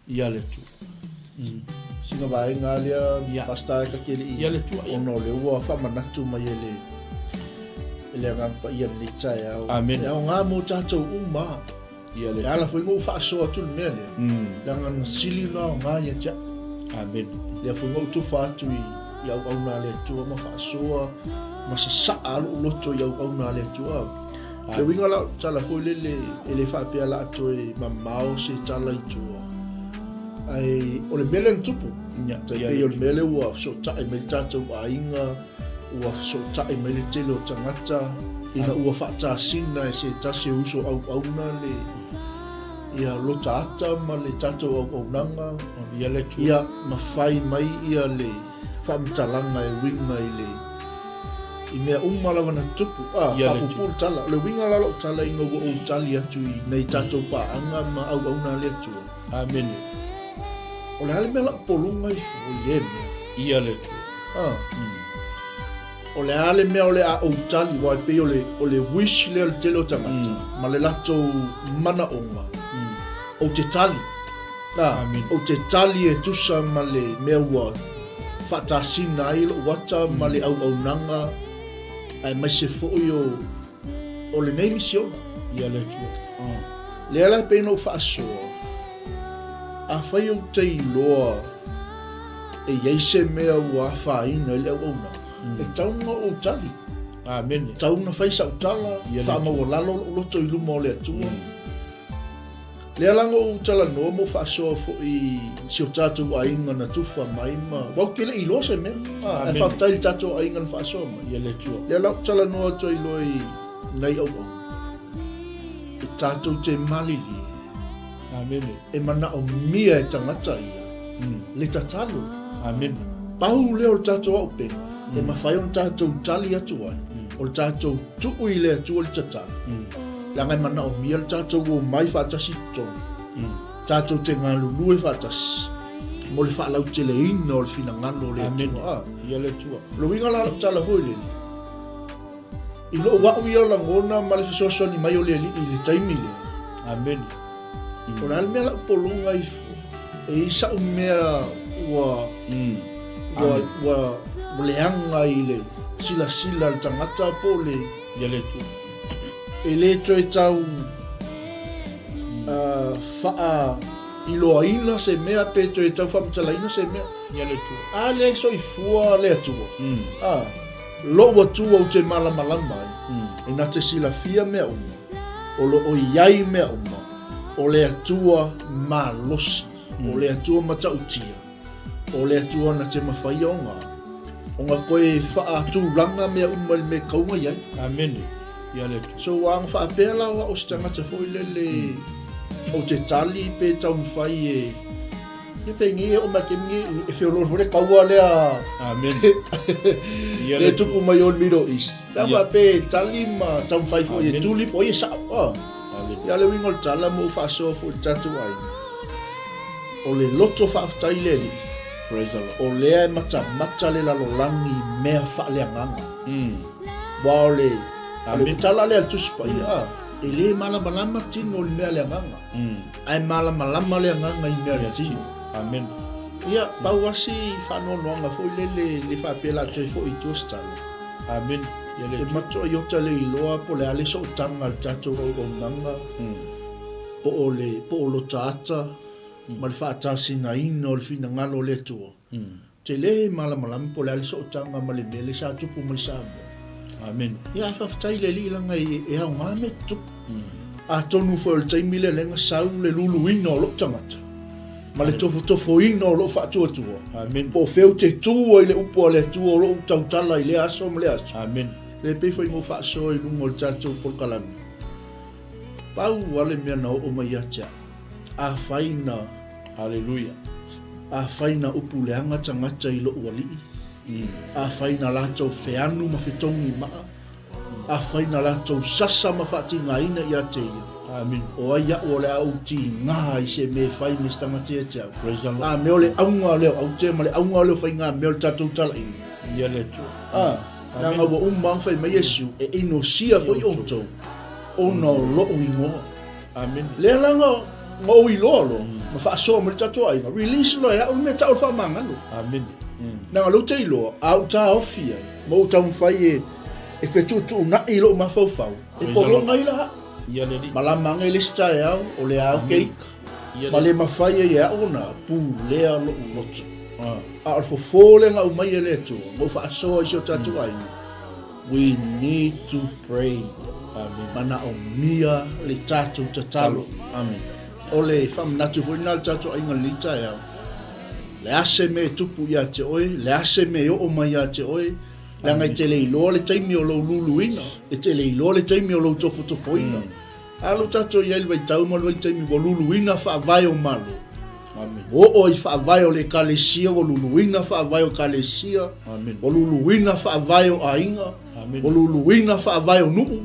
[SPEAKER 1] ia le Atua.
[SPEAKER 2] Sina vaega lea
[SPEAKER 1] Ia.
[SPEAKER 2] Pastor e ta te le i
[SPEAKER 1] Ia le Atua, ia.
[SPEAKER 2] ona o lea ua faamanatu mai e le e le Agaga Paia i lenei taeao.
[SPEAKER 1] Amene.
[SPEAKER 2] E aoga mo tatou uma.
[SPEAKER 1] Ia le
[SPEAKER 2] E ala foi ona ou faasoa atu le mea lea. Leaga na sili ona aoga ia te au.
[SPEAKER 1] Amene.
[SPEAKER 2] Lea foi na ou tufa atu i i auauna a le Atua ma faasoa ma sasaa lou loto i auauna a le Atua. Le uiga la o le tala foi lele, e le faapea la a toe mamao se tala i tua, ae o le mea lea na tupu. Tai pei o le mea lea ua fesootai mai le tatou aiga, ua fesootai mai le tele o tagata, ina ua faatasina e se tasi o uso auauna le ia lota ata ma le tatou auaunaga, ia ma fai mai ia le faamatalaga e uiga i le i mea uma lava na tutupu. A,
[SPEAKER 1] Ia le
[SPEAKER 2] faapuupuu le tala. O le uiga la o lau tala ina ua ou tali atu i nei tatou paaga ma auauna a le Atua.
[SPEAKER 1] Amene.
[SPEAKER 2] O le a le mea lau pologa ifo i lea mea?
[SPEAKER 1] Ia le Atua.
[SPEAKER 2] A. O le a le mea o le a ou tali, aua e pei o le, o le wish lea o le tele o tagata, ma le latou manaoga, ou te tali. A,
[SPEAKER 1] Amene.
[SPEAKER 2] ou te tali e tusa ma le mea ua faatasina ai lou ata ma le auaunaga aemaise foi o, o lenei misiona.
[SPEAKER 1] Ia le Atua.
[SPEAKER 2] Lea la e pei ona ou faasoa, afai ou te iloa e i ai se mea ua afaina i le auaunaga, e tatau ona ou tali.
[SPEAKER 1] Amene.
[SPEAKER 2] E tatau ona fai sau tala,
[SPEAKER 1] Ia le Atua.
[SPEAKER 2] faamaualalo lou loto i luma o le Atua. Lea la na ou talanoa ma ou faasoa foi i si o tatou aiga na tufa mai ma aua ou te le i iloa se mea. Ae faafetai i le tatou aiga na faasoa mai.
[SPEAKER 1] Ia le Atua.
[SPEAKER 2] Lea la ou talanoa atu ai loa i nai auauna, e tatou te malilie.
[SPEAKER 1] Amene.
[SPEAKER 2] E manaomia e tagata ia le tatalo.
[SPEAKER 1] Amene.
[SPEAKER 2] Pau lea o le tatou auupega e mafai ona tatou tali atu ai, o le tatou tuu i le Atua le tatalo. Leaga e manaomia le tatou omai faatasi i totonu, tatou te galulue faatasi mo le faalauteleina o le finagalo o le Atua.
[SPEAKER 1] Ia le Atua.
[SPEAKER 2] O le uiga la o lau tala foi lele, i lou au ia o lagona ma le fesoasoani mai o le Alii i le taimi lea.
[SPEAKER 1] Amene.
[SPEAKER 2] O le a le mea lau pologa ifo, e i ai sa'u mea ua, ua, ua, ua leaga i le silasila a le tagata po o le.
[SPEAKER 1] Ia le Atua.
[SPEAKER 2] E le toe tau uh, faailoaina se mea pe toe tau faamatalaina se mea.
[SPEAKER 1] Ia le Atua.
[SPEAKER 2] A lea e soifua le Atua, a, lou Atua ou te malamalama ai, e na te silafia mea uma, o lo o i ai mea uma, o le Atua malosi, o le Atua matautia, o le Atua na te mafai ona, ona toe faatulaga mea uma i le mea e tatau ona i ai.
[SPEAKER 1] Amene. Ia le Atua.
[SPEAKER 2] So, a na faapea la o au o se tagata foi lele ou te tali pe taumafai e Ia penei e oo mai le taimi lenei e feoloolo foi le taua lea.
[SPEAKER 1] Amen.
[SPEAKER 2] Ia le tupu mai o le Middle East. Pe a faapea e tali ma taumafai foi e tuli po o ai e sao. Ah. Ia le uiga o le tala ma ou faasoa foi i le tatou aiga. O le loto faafetai i le Alii.
[SPEAKER 1] Praise the Lord.
[SPEAKER 2] O lea e matamata le lalolagi i mea faaleagaga. Aua o le, o le tala lea a le Tusi Paia, ah, e le malamalama tino i le mea a le agaga. Ae malamalama le agaga i mea a le tino.
[SPEAKER 1] Amen.
[SPEAKER 2] Ia, pau lava si faanoanoaga foi lele le faapea la toe foi i tua se tala.
[SPEAKER 1] Amen. Ia le
[SPEAKER 2] E matua iota le iloa po o le a le sootaga a le tatou auaunaga, po o le po o lota ata ma le faatasinaina o le finagalo o le Atua. Tele malamalama po o le a le sootaga ma le mea lea sa tupu mai Samoa.
[SPEAKER 1] Amen.
[SPEAKER 2] Ia ae faafetai i le Alii leaga e aoga mea tutupu. Atonu foi o le taimi lea lea na sau le luluina o lou tagata ma le tofotofoina o lou faatuatua.
[SPEAKER 1] Amen.
[SPEAKER 2] Po o fea ou te tu ai i le upu a le Atua o lou tautala i lea aso ma lea aso.
[SPEAKER 1] Amen.
[SPEAKER 2] Lea pei foi na ou faasoa i luga o le tatou polokalame. Pau lava le mea na oo mai ia te au, afai na
[SPEAKER 1] Haleluia.
[SPEAKER 2] Afai na upu leaga tagata i lou alii, afai na latou feanu ma fetogi maa, afai na latou sasa ma faatigaina ia te ia,
[SPEAKER 1] Amen.
[SPEAKER 2] o ai a'u o le a ou tiga i se mea e fai me se tagata ia te au.
[SPEAKER 1] Praise the Lord.
[SPEAKER 2] A mea o le auga lea o aute ma le auga lea o faigamea o le tatou talaiga.
[SPEAKER 1] Ia le Atua.
[SPEAKER 2] A, leaga ua uma ona fai mai Iesu, e inosia foi outou ona o lou igoa.
[SPEAKER 1] Amene.
[SPEAKER 2] Lea la na na ou iloa loa, na faasoa mai le tatou aiga, release loa e a'u le mea tau o le faamagalo.
[SPEAKER 1] Amene.
[SPEAKER 2] Leaga o lea ou te iloa, a ou taofi ai, ma ou taumafai e e fetuutuunai i lou mafaufau, e pologa ai la a'u.
[SPEAKER 1] Ia le Alii.
[SPEAKER 2] Malama ane le isi taeao, o le a ou te ika, ma le mafai ai e a'u ona pulea lo'u loto. A o le fofo lea na aumai e le Atua, na ou faasoa i si o tatou aiga, We need to pray.
[SPEAKER 1] Amen.
[SPEAKER 2] Manaomia le tatou tatalo.
[SPEAKER 1] Amen.
[SPEAKER 2] O le faamanatu foi lena i le tatou aiga i lenei taeao. Le a se mea e tupu ia te oe, le a se mea e oo mai ia te oe, leaga e te le iloa le taimi o lou luluina, e te le iloa le taimi o lou tofotofoina. A lo tatou i ai i le vaitau ma le vaitaimi ua luluina faavae o Malo. Ua oo i faavae o le Ekalesia, ua luluina faavae o Ekalesia, ua luluina faavae o aiga, ua luluina faavae o nuu,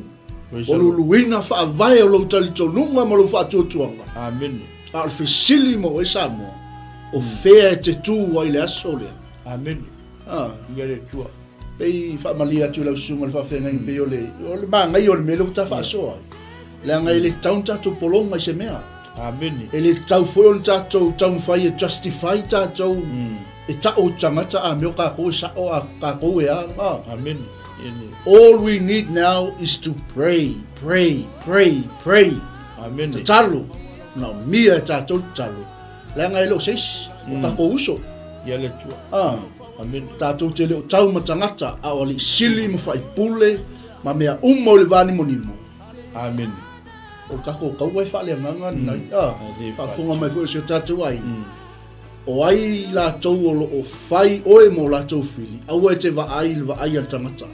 [SPEAKER 2] ua luluina faavae o lou talitonuga ma lou faatuatuaga. A o le fesili mo oe Samoa, o fea e te tu ai i le aso lea?
[SPEAKER 1] Amene. Ia le Atua.
[SPEAKER 2] Pei faamalie atu i lau susuga i le faafeagaiga pei o le, o le manaia o le mea lea ua ta faasoa ai. Leaga e le tatau ona tatou pologa i se mea.
[SPEAKER 1] Amene.
[SPEAKER 2] E le tatau foi ona tatou taumafai e justify tatou e ta'u i tagata a mea o tatou e sa'o a tatou e a. A.
[SPEAKER 1] Amene.
[SPEAKER 2] All we need now is to pray, pray, pray, pray.
[SPEAKER 1] Amene.
[SPEAKER 2] Tatalo. Manaomia e tatou le tatalo. Leaga e le o se isi, o tatou uso.
[SPEAKER 1] Ia le Atua.
[SPEAKER 2] A.
[SPEAKER 1] Amene.
[SPEAKER 2] Tatou te le o tau ma tagata, a o alii sili ma faipule ma mea uma o le va nimonimo.
[SPEAKER 1] Amene.
[SPEAKER 2] O le tatou taua e faaleagaga lenai. A, faafofoga mai foi o si o tatou aiga. O ai latou o lo o fai oe mo latou fili, aua e te vaai i le vaai a le tagata.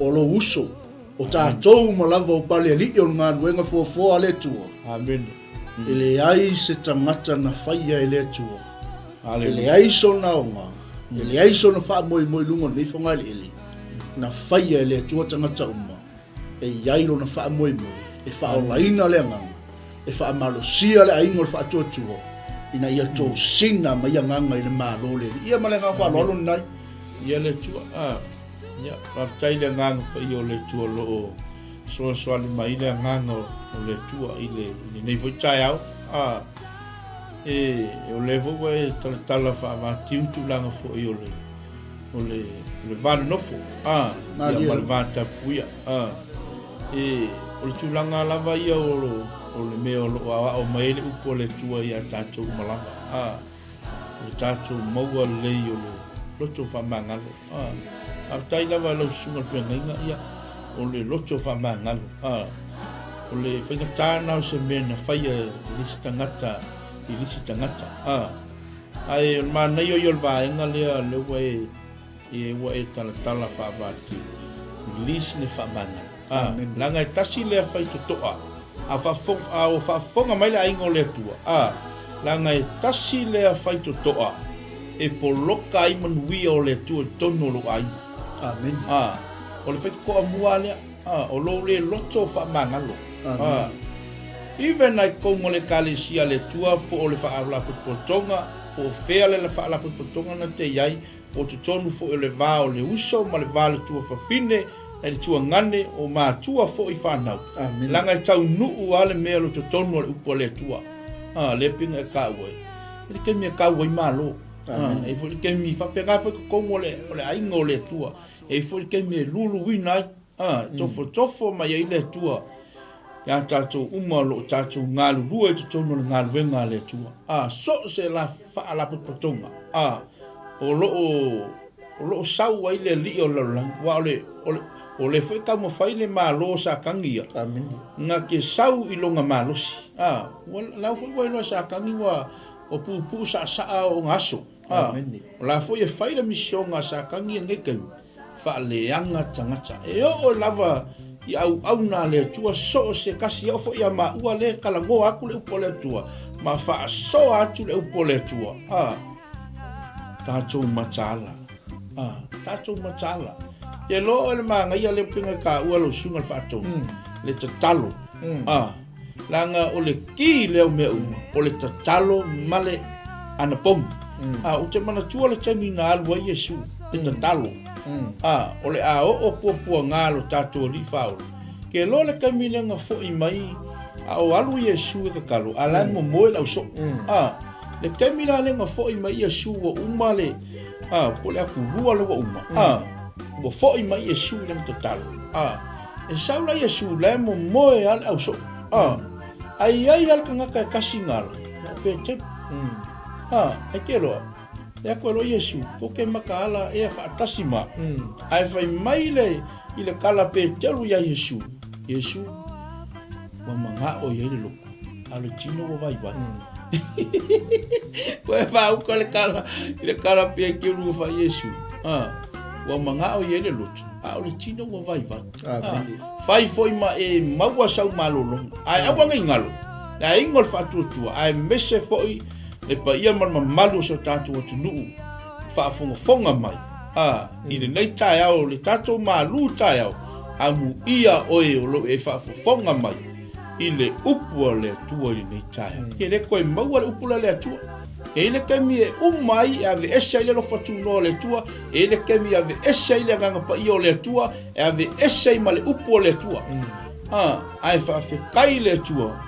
[SPEAKER 2] O lou uso, o tatou uma lava o Palealii o le galuega foafoa a le Atua.
[SPEAKER 1] Amene.
[SPEAKER 2] E leai se tagata na faia e le Atua. E leai sona aoga, e leai sona faamoemoe i luga o lenei fogaeleele. Na faia e le Atua tagata uma. E i ai lona faamoemoe e faaolaina le agaga, e faamalosia le aiga o le faatuatua, ina ia tosina mai agaga i le Malo o le Alii. Ia ma le agaga faaaloalo lenai.
[SPEAKER 1] Ia le Atua, a, ia, faafetai i le Agaga Paia o le Atua o lo o fesoasoani mai le Agaga o le Atua i le, i lenei foi taeao. A, e, o lea foi ua e talatala faavatiu tulaga foi o le, o le, o le va nonofo, a, ia, ma le va tapuia, a. E, o le tulaga lava ia o, o le mea o lo o aoao mai ai le upu a le Atua iā tatou uma lava, a. O le tatou maua lelei o le loto faamagalo. A, faafetai lava i lau susuga i le feagaiga, ia, o le loto faamagalo. A, o le faigata lena o se mea na faia e le isi tagata i le isi tagata. A, ae o le manaia ia o le vaega lea, lea ua e, e ua e talatala faavatiu, release le faamagalo. A, leaga e tasi lea faitotoa, a faafofoga, a ua faafofoga mai le aiga o le Atua, a, leaga e tasi lea faitotoa e poloka ai manuia o le Atua i totonu o lou aiga.
[SPEAKER 2] Amene.
[SPEAKER 1] A, o le faitotoa mua lea, a, o lou le loto faamagalo.
[SPEAKER 2] Amene.
[SPEAKER 1] A, even ai totonu o le Ekalesia a le Atua po o le faalapotopotoga, po o fea le faalapotopotoga na te i ai, O totonu foi o le va o le uso ma le va o le tuafafine nai le tuagane o matua foi fanau.
[SPEAKER 2] Amene.
[SPEAKER 1] Leaga e taunuu a le mea o lo totonu o le upu a le Atua. A, lea pei e taua ai. E le taimi e tau ai malo.
[SPEAKER 2] Amene.
[SPEAKER 1] A, e foi le taimi faapena foi totonu o le, o le aiga o le Atua. E foi le taimi e luluina ai. A, e tofotofo mai ai le Atua iā tatou uma o lo o tatou galulue i totonu o le galuega a le Atua. A, so o se la faalapotopotoga, a, o lo o, o lo o sau ai le Alii o le lalolagi, aua o le, o le, o lea foi e taumafai le Malo o Satani ia,
[SPEAKER 2] Amene.
[SPEAKER 1] na te sau i lona malosi. A, ua, lau foi ua iloa e Satani ua, ua puupuu saasaa ona aso. A,
[SPEAKER 2] Amene.
[SPEAKER 1] o la foi e fai le misiona a Satani i lenei taimi, faaleaga tagata. E oo lava i auauna a le Atua so o se tasi, e oo foi ia maua lea e talanoa atu le upu a le Atua ma faasoa atu le upu a le Atua. A, tatou mataala. A, tatou mataala. Te loa oe le manaia lea pei ona taua lau susuga i le faatonu, le tatalo. A, Leaga o le ki lea o mea uma, o le tatalo ma le anapogi. A, ou te manatua le taimi na alu ai Iesu e tatalo. A, o le a oo puapuaga lo tatou Alii Faaola. Ke loa le taimi lea na foi mai a o alu Iesu e tatalo, a la e momoe le ausoo. A, le taimi la lea na foi mai Iesu ua uma le, a, po o le atulua lea ua uma. A, ua foi mai Iesu i lana tatalo. A, E sau la Iesu la e momoe a le ausoo. A, a i ai a le tagata e kasi na ala, na o Peteru. A, e te loa, e aku e loa Iesu, ko ke makaala ea faatasi ma. Ae fai mai le, i le kala Peteru ia Iesu, Iesu, ua manao i ai le loto, a o le tino ua vaivai. Koe faauka le kala, i le kala Peteru ua fai Iesu, a, ua manao i ai le loto, a o le tino ua vaivai.
[SPEAKER 2] Ah,
[SPEAKER 1] fai foi ma e maua sau malologa. Ae aua nei galo, le aiga o le faatuatua, aemaise foi le paia ma le mamalu o si o tatou atunuu faafogafoga mai. Ah, i lenei taeao, le tatou malu taeao, amuia oe o lo o e faafofoga mai i le upu a le Atua i lenei taeao. Ke le toe maua le upu lea a le Atua. E i ai le taimi e uma ai, e aveese ai le alofa tunoa o le Atua, e i ai le taimi e aveese ai le Agaga Paia o le Atua, e aveese ai ma le upu o le Atua. A, ae faafetai i le Atua,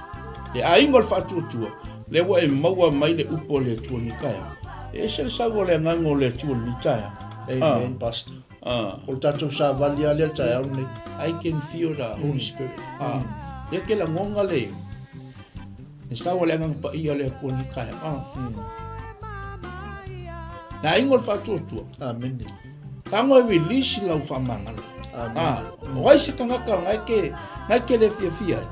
[SPEAKER 1] le aiga o le faatuatua, lea ua e maua mai le upu o le Atua i lenei taeao. E ese le sau o le Agaga o le Atua i lenei taeao.
[SPEAKER 2] Amen, Pastor.
[SPEAKER 1] A.
[SPEAKER 2] O le tatou savali lava lea i le taeao lenei.
[SPEAKER 1] I can feel the Holy Spirit. A, lea ke lagona le, Le sau a le Agaga Paia o le Atua i taeao. Le aiga o le faatuatua.
[SPEAKER 2] Amene.
[SPEAKER 1] Tago e release lau faamagalo.
[SPEAKER 2] Amene.
[SPEAKER 1] Ah, o ai se tagata ngai ke ngai ke le fiafia ai.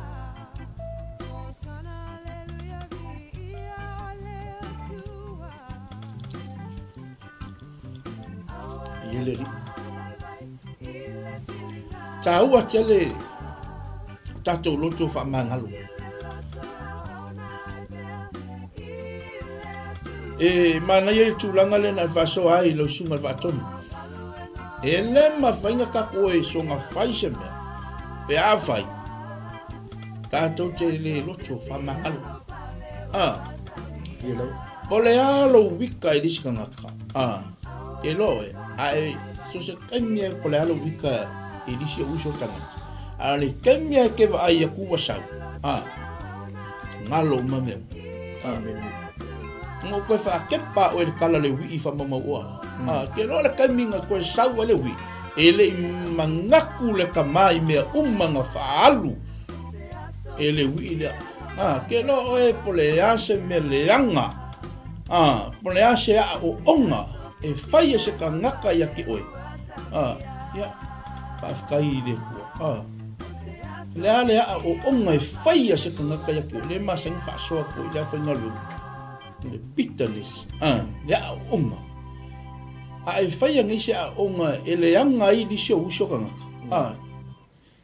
[SPEAKER 2] I ele alii.
[SPEAKER 1] Taua tele tatou loto faamagalo. E manaia i tulaga lea na e faasoa ai lau susuga i le faatonu. E le mafai na tatou e soga fai se mea, pe a fai, tatou te le loto faamagalo. Ah.
[SPEAKER 2] Ia lau.
[SPEAKER 1] O le a lou wika i le isi tagata, a, ke loa oe, a e, so se taimi e po le a lou wika i le isi o uso tagata, a o le taimi e ke vaai aku ua sau, a, galo uma mea uma.
[SPEAKER 2] Amene.
[SPEAKER 1] Ngo koe whaakepa oe le kala le wii whamamau oa. A, ke loa le taimi nga koe sau ai le wii, e le i mangaku le kama i mea uma nga whaalu e le wii lea. A, ke loa oe po le a se mea leaga. A, po o le a se aaoaoga e fai e se tagata ia te oe. A, ia, faafetai i le Atua. A, o le a le aaoaoga e fai e se tagata ia te oe, le masani faasoa atu i le aufaigaluega. O le bitterness, a, le aaoaoga. A e faia nei se aaoaoga e leaga ai nisi o uso tagata, a,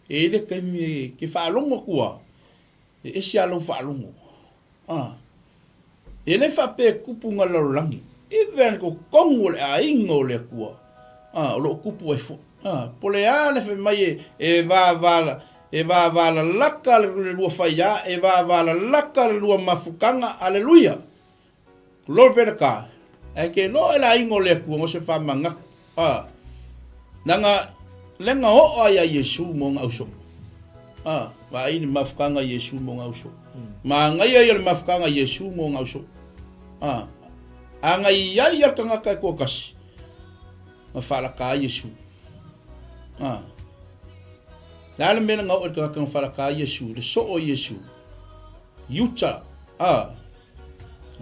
[SPEAKER 1] e i ai le taimi e te faalogo atu lava, E ese a lau faalogo. A. E le faapea e tupu nga lalolagi. Even totonu o le aiga o le Atua, a, o lo o tupu ai foi. A, po o le a le fai mai e, e vava, e vavalalaka le lua faiā, e vavalalaka le lua mafutaga, aleluia! Glory be to God. Ae ke loa e le aiga o le Atua ngo se whamangaku. A. Nanga lenga oo ai a Iesu mo nga uso. A. Va ai le mafukanga Iesu mo nga uso. Ma ngai ai le mafukanga Iesu mo nga uso. A. A ngai ai a tangata e kua kasi. Ma whalaka ai Iesu. A. Le a le mea nga oo e tangata nga whalaka ai Iesu. Le soo Iesu. Iuta. A.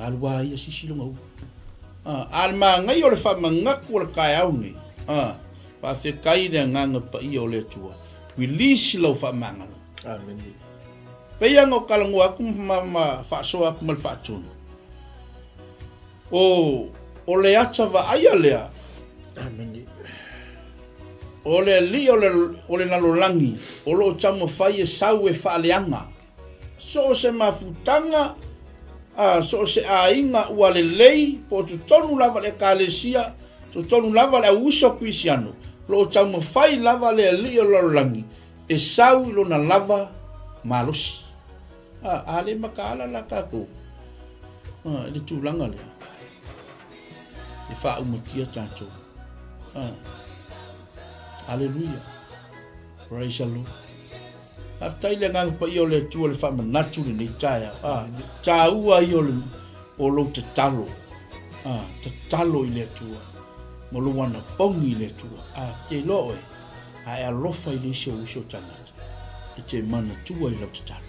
[SPEAKER 1] Alu a ia sisi longa u. A le māngai o le whamangaku o le kaeau nei. A, whaawhekai le anganga paia o le Atua. Release lau whaamangalo.
[SPEAKER 2] Amen.
[SPEAKER 1] Peia ngo kalangoa aku ma, ma whaasoa aku ma le whaatonu. O, o le ata vaaia lea.
[SPEAKER 2] Amen.
[SPEAKER 1] O le alii o le, o le lalolagi, o loo taumafai e sau e faaleaga. So o se mafutaga, a so o se aiga ua lelei, po o totonu lava le Ekalesia, totonu lava le au uso Kerisiano, o lo o taumafai lava le Alii o le lalolagi e sau i lona lava malosi. A, a le makaala la tatou a, i le tulaga lea, e faaumatia tatou. A, aleluia. Praise the Lord. Faafetai le Agaga Paia o le Atua le faamanatu lenei taeao. Ah, taua ia o, le, o lou tatalo. Ah, tatalo i le Atua. Ma lou anapogi i le Atua. Ah, te iloa oe, a e alofa i le isi o uso o tagata, e te manatua i lau tatalo.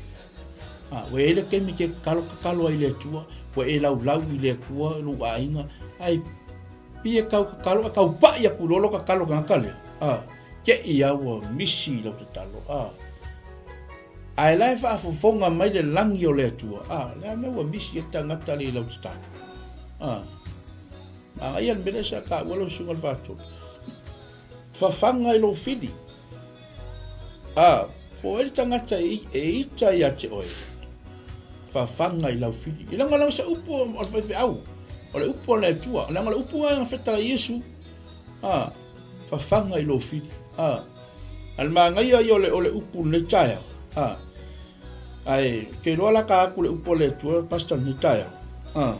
[SPEAKER 1] Ah, ua i ai le taimi te tatalo tatalo ai i le Atua, ua e laulau i le Atua i lou aiga, ai Pei e tau tatalo, a tau paʻi aku loa lou tatalo tagata lea, a, te i a ua misi i lau tatalo, a. Ae la e faafofoga mai le lagi o le Atua, a, le a mea ua misi ai le tagata lea i lau tatalo, a. Manaia le mea lea sa taua lau susuga i le Faatolu. Fafaga i lou fili. A, po o ai le tagata e, e ita ia te oe, fafaga i lau fili. I leaga se upu o le faifeau, o le upu a le Atua, leaga o le upu lena na fetala i Iesu. A, fafaga i lou fili. A, a le manaia ia o le, o le upu lenei taeao. A, ae ke iloa la ka atu le upu a le Atua, Pastor, lenei taeao. A,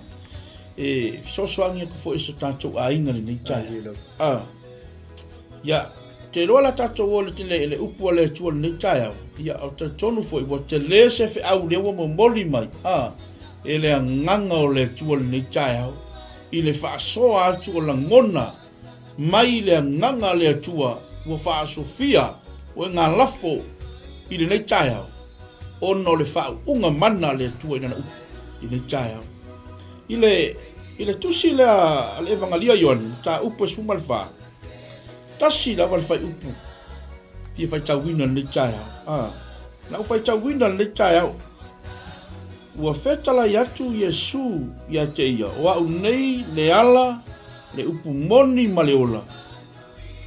[SPEAKER 1] e fesoasoani atu foi i so tatou aiga lenei taeao. A, ia, te iloa la tatou o le, le, le upu a le Atua lenei taeao, ia, o talitonu foi, ua tele se feau lea ua momoli mai, a, e le agaga o le Atua lenei taeao, i le faasoa atu o lagona mai le agaga a le Atua ua faasofia o e galafo i lenei taeao, ona o le faauuga mana a le Atua i Lana upu i lenei taeao. I le, i le tusi lea a le Evangalia Ioane, mataupu e 14, tasi lava le faaiupu fia faitauina lenei taeao. Ah, lau faitauina lenei taeao. Ua fetalai atu Iesu ia te ia, O au nei le ala, le upu moni ma le ola.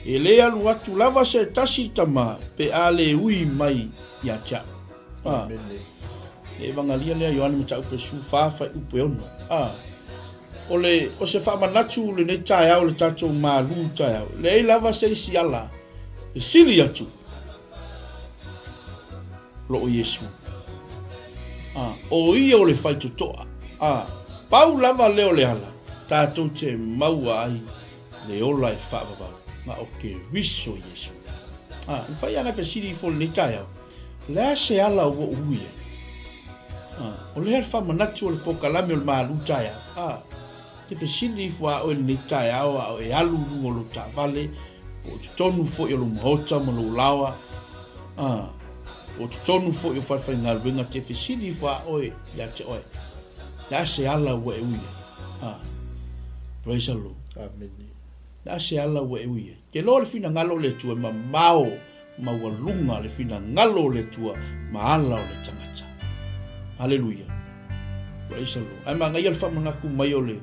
[SPEAKER 1] E le alu atu lava se tasi i Tama pe a le ui mai ia te au. A. Le Evangalia lea Ioane Mataupu e 14 fuaiupu e 6. A. O le, o se faamanatu lenei taeao le tatou malu taeao. Leai lava se isi ala e sili atu lo o Iesu. A, o ia o le faitotoa. A, pau lava lea o le ala tatou te maua ai le ola e faavavau, na o Keriso Iesu. A, na fai anga fesili ifo lenei taeao, o le a se ala ua ou ui ai? A, o lea le faamanatu o le pokalame o le malu taeao. A, te fesili ifo a oe lenei taeao a o e alu i luga o lou taavale, po o totonu foi o lou maota ma lou laoa, a, po o totonu foi o falefaigaluega, te fesili ifo a oe ia te oe, le a se ala ua e ui ai? Ah. Praise the Lord.
[SPEAKER 2] Amen.
[SPEAKER 1] Le a se ala ua e ui ai. Ke loa le finagalo o le Atua e mamao maualuga le finagalo o le Atua ma ala o le tagata. Haleluia. Praise the Lord. Ae manaia le faamanatu mai o le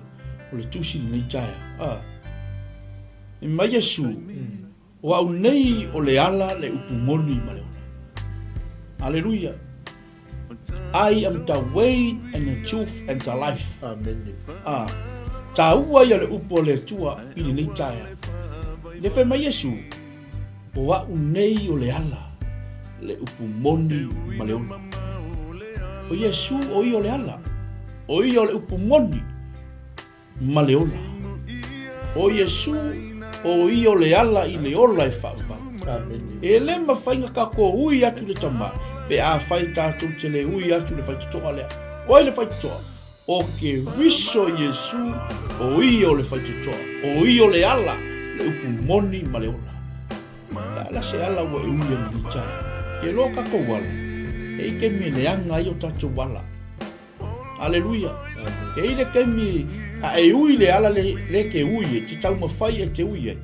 [SPEAKER 1] o le tusi lenei taeao. Ah. E mai Iesu, o au nei o le ala, le upu moni ma le ola. Haleluia. I am the way and the truth and the life.
[SPEAKER 2] Amen.
[SPEAKER 1] Ah, taua ia le upu o le Atua i lenei taeao. Le fai mai Iesu, o au nei o le ala, le upu moni ma le ola. O Iesu o ia o le ala, o ia o le upu moni ma le ola. O Iesu, o ia o le ala i le ola e faavavau. E le mafai na tatou ui atu le Tama, pe afai tatou te le ui atu le faitotoa lea. O ai le faitotoa? O Keriso Iesu, o ia o le faitotoa, o ia o le ala, le upu moni ma le ola. Le a la se ala ua e ui ai lenei taeao? Ke loa tatou ala, e i taimi e leaga ai o tatou ala. Aleluia. Ke i le taimi a e ui le ala le, le ke ui e, te taumawhai e te ui ai.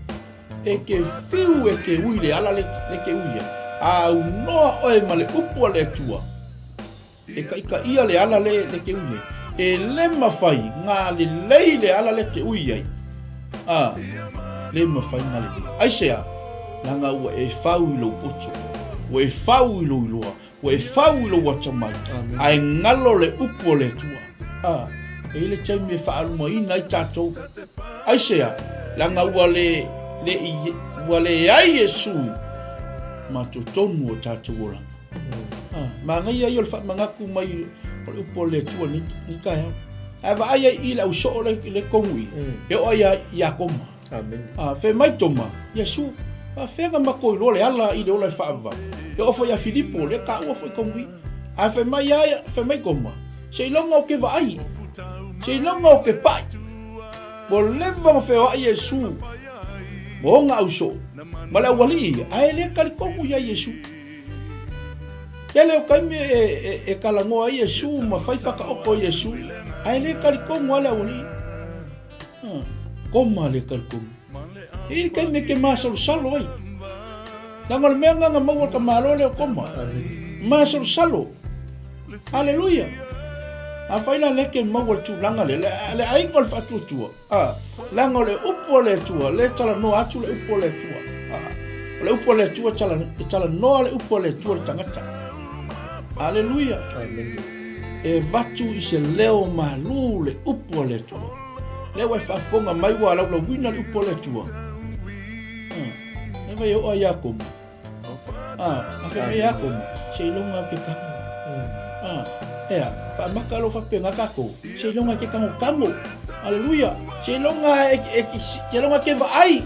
[SPEAKER 1] E ke whiu e ke ui le ala le, le ke ui ai. A aunoa oe ma le upu a le Atua, e kaikaia le ala le, le ke ui ai. E le mawhai ngā lelei le ala le te ui ai. A, le mawhai ngā lelei. Aisea, leaga ua e fau i lou poto, ua e fau i lou iloa, Ua e fau i lou atamai, ae galo le upu o le Atua. A, e i le taimi e faaalumaina ai tatou. Aisea, leaga ua le, le i, ua leai Iesu ma totonu o tatou olaga. A, manaia ia o le faamanatu mai o le upu o le Atua nei, nei taeao. Ae vaai ai i le au soo le, le kogu i, e oo ai ia Toma.
[SPEAKER 2] Amen.
[SPEAKER 1] A, fai mai Toma, Iesu, faafefea na matou iloa le ala i le ola e faavavau? E oo foi ia Filipo, lea taua foi Toma i. Ae fai mai ia ia, fai mai Toma, Seiloga ou te vaai, seiloga ou te pai. Ua leva ona feoai Iesu ma ona ausoo ma le aualii ia, ae le talitonu ia Iesu. Tele o taimi e, e, e talanoa ai Iesu ma fai whakaoko Iesu, ae le talitonu a le aualii. Koma le talitonu. E i le taimi e ke masalosalo ai. Leaga o le mea lena na maua e ka Malo lea o Koma. Masalosalo. Haleluia. Afai la lea ke maua le tulaga lea, le, le aiga o le faatuatua, a, leaga o le upu a le Atua, lea e talanoa atu le upu a le Atua. A, o le upu a le Atua, e talanoa le upu a le Atua i le tagata. Haleluia. E avatu i se leo malu le upu a le Atua. Lea ua e faafofoga mai ua laulauina le upu a le Atua. E vai oo ai ia Koma. A fai mai ia Koma, seiloga au ke kago. A, ea, faamaka lo faapena tatou, seiloga e ke kagokamo. Aleluia. Seiloga e, e, seiloga ke vaai.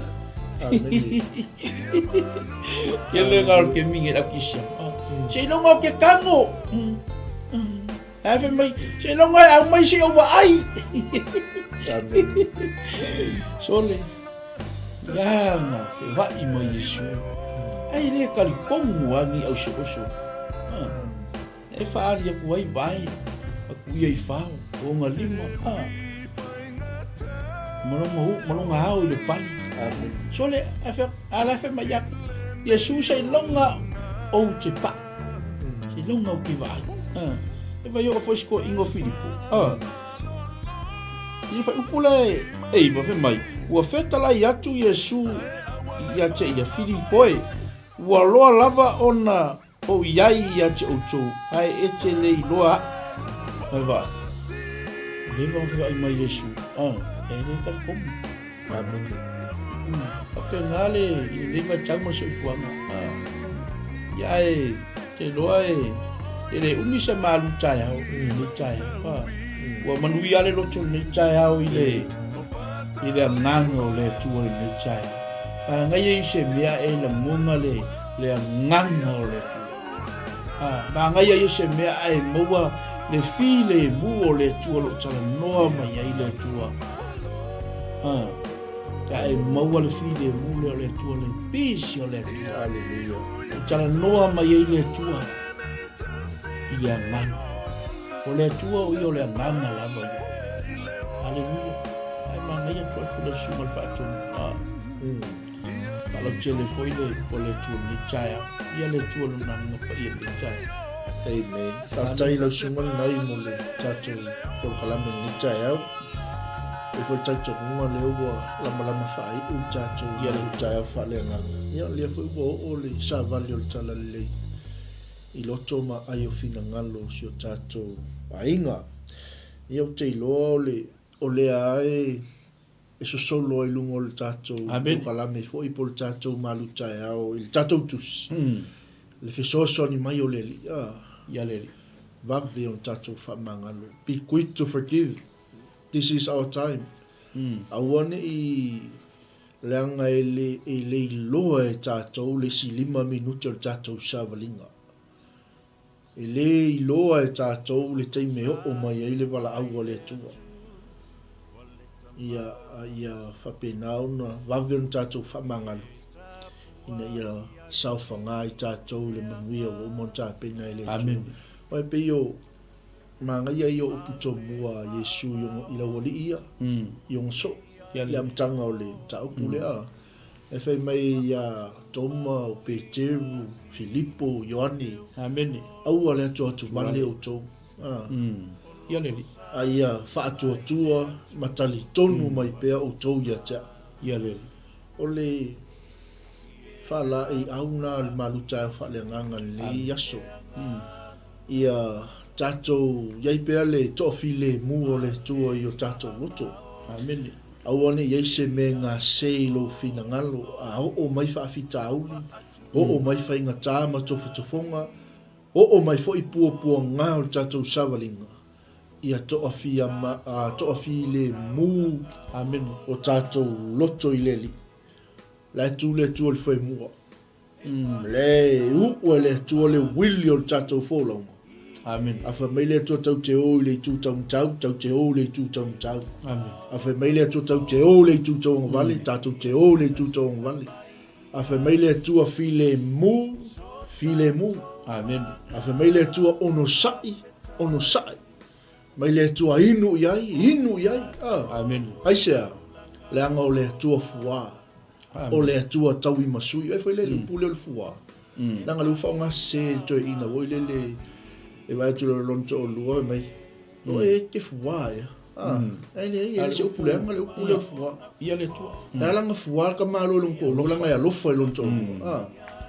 [SPEAKER 1] Ke le ngā ke mingi lau kisia. Seiloga o ke kago. Ae fai mai, seiloga e aumai se i ou vaai. Sole, ia na feoai mai Iesu. Ai le talitonu a ni auso'oso. E faaali aku ai vae, aku ia i fao, o ona lima, a. Ma lona, ma lona ao i le pali. Sole, a fai, a la fai mai aku, Iesu seiloga ou te paʻi. Seiloga ou te vaai. E vai oo foi si toeaina o Filipo. I le faaiupu lea e 9, fai mai, Ua fetalai atu Iesu ia te ia, Filipo e, ua loa lava ona ou i ai ia te outou, ae e te le iloa aʻu. Mai vaai, ua leva ona feoai mai Iesu, e le talitonu. Faapena le i lenei vaitau ma le soifuaga. Ia ae te iloa e e le umi se malu taeao i lenei taeao. Ua manuia le loto i lenei taeao i le i le agaga o le Atua i lenei taeao. Manaia i se mea e lagona le le agaga o le Atua. Manaia ia se mea ae maua le filemu o le Atua o lo o talanoa mai ai le Atua. Ae maua le filemu lea o le Atua, le peace o le Atua.
[SPEAKER 2] Aleluia.
[SPEAKER 1] O talanoa mai ai le Atua i le agaga. O le Atua o ia o le agaga lava ia. Aleluia. Manaia atu atu le susuga le faatonu. Ah. Faalautele foi le o le Atua i lenei taeao. Ia le Atua lona agaga paia i lenei taeao.
[SPEAKER 2] Amen. Faafetai i lau susuga lenai mo le tatou polokalame i lenei taeao. E foi le talitonuga lea ua lamalama faaiu le tatou Ia le taeao faaleagaga. Ia lea foi ua oo le savali o le Talalelei i loto ma aai o finagalo o si o tatou aiga. Ia ou te iloa o le o lea e e sosolo ai i luga o le tatou polokalame foi po o le tatou malu taeao i le tatou tusi, le fesoasoani mai o le Alii, a,
[SPEAKER 1] Ia le Alii.
[SPEAKER 2] Vave ona tatou faamagalo. Be quick to forgive. This is our time. Aua ne i leaga e le, e le iloa e tatou le isi lima minute o le tatou savaliga. E le iloa e tatou le taimi e oo mai ai le valaau a le Atua. Ia, ia faapena ona vave ona tatou faamagalo, ina ia saofaga i tatou i le manuia ua uma ona tapena e le Atua.
[SPEAKER 1] Amene.
[SPEAKER 2] Aua e pei o manaia ia o upu tomua a Iesu i laualii ia, i ona soo, i le amataga o le mataupu lea. E fai mai ia Toma, o Peteru, Filipo, Ioane.
[SPEAKER 1] Amene.
[SPEAKER 2] Aua le atuatuvale outou. A.
[SPEAKER 1] Ia le Alii.
[SPEAKER 2] A ia faatuatua ma talitonu mai pea outou ia te au.
[SPEAKER 1] Ia le Alii.
[SPEAKER 2] O le faalaeiau na a le malutaeao faaleagaga i lenei aso. Ia tatou i ai pea le toafilemu o le Atua i o tatou loto.
[SPEAKER 1] Amene.
[SPEAKER 2] Aua ne i ai se mea e gase i lou finagalo, a oo mai faafitauli, oo mai faigata ma tofotofoga, oo mai foi puapuaga o le tatou savaliga, ia toafia ma, a, toafilemu
[SPEAKER 1] Amene.
[SPEAKER 2] o tatou loto i le Alii. La e tu le Atua i le foemua. Le uu e le Atua le uili o le tatou folauga.
[SPEAKER 1] Amen.
[SPEAKER 2] A fai mai le Atua tau te o i le itu taumatau, tau te o i le itu taumatau.
[SPEAKER 1] Amen.
[SPEAKER 2] A fai mai le Atua tau te o i le itu tauagavale, tatou te o i le itu tauagavale. A fai mai le Atua filemu, filemu.
[SPEAKER 1] Amen.
[SPEAKER 2] A fai mai le Atua onosai, onosai. Mai le Atua inu i ai, inu i ai. Ah.
[SPEAKER 1] Amen.
[SPEAKER 2] Aisea, leaga o le Atua fuā. O le Atua tauimasui. Ai foi le upu lea o le fuā. Leaga lea ua faaaoga sese e le toeaina foi lele e vaai atu i lona toalua fai mai, O e te fuā ea. Ah, e leai, e le se upu leaga le upu lea o le fuā.
[SPEAKER 1] Ia le Atua.
[SPEAKER 2] E ala ona fuā le tamaloa i lona toalua leaga e alofa i lona toalua. Ah,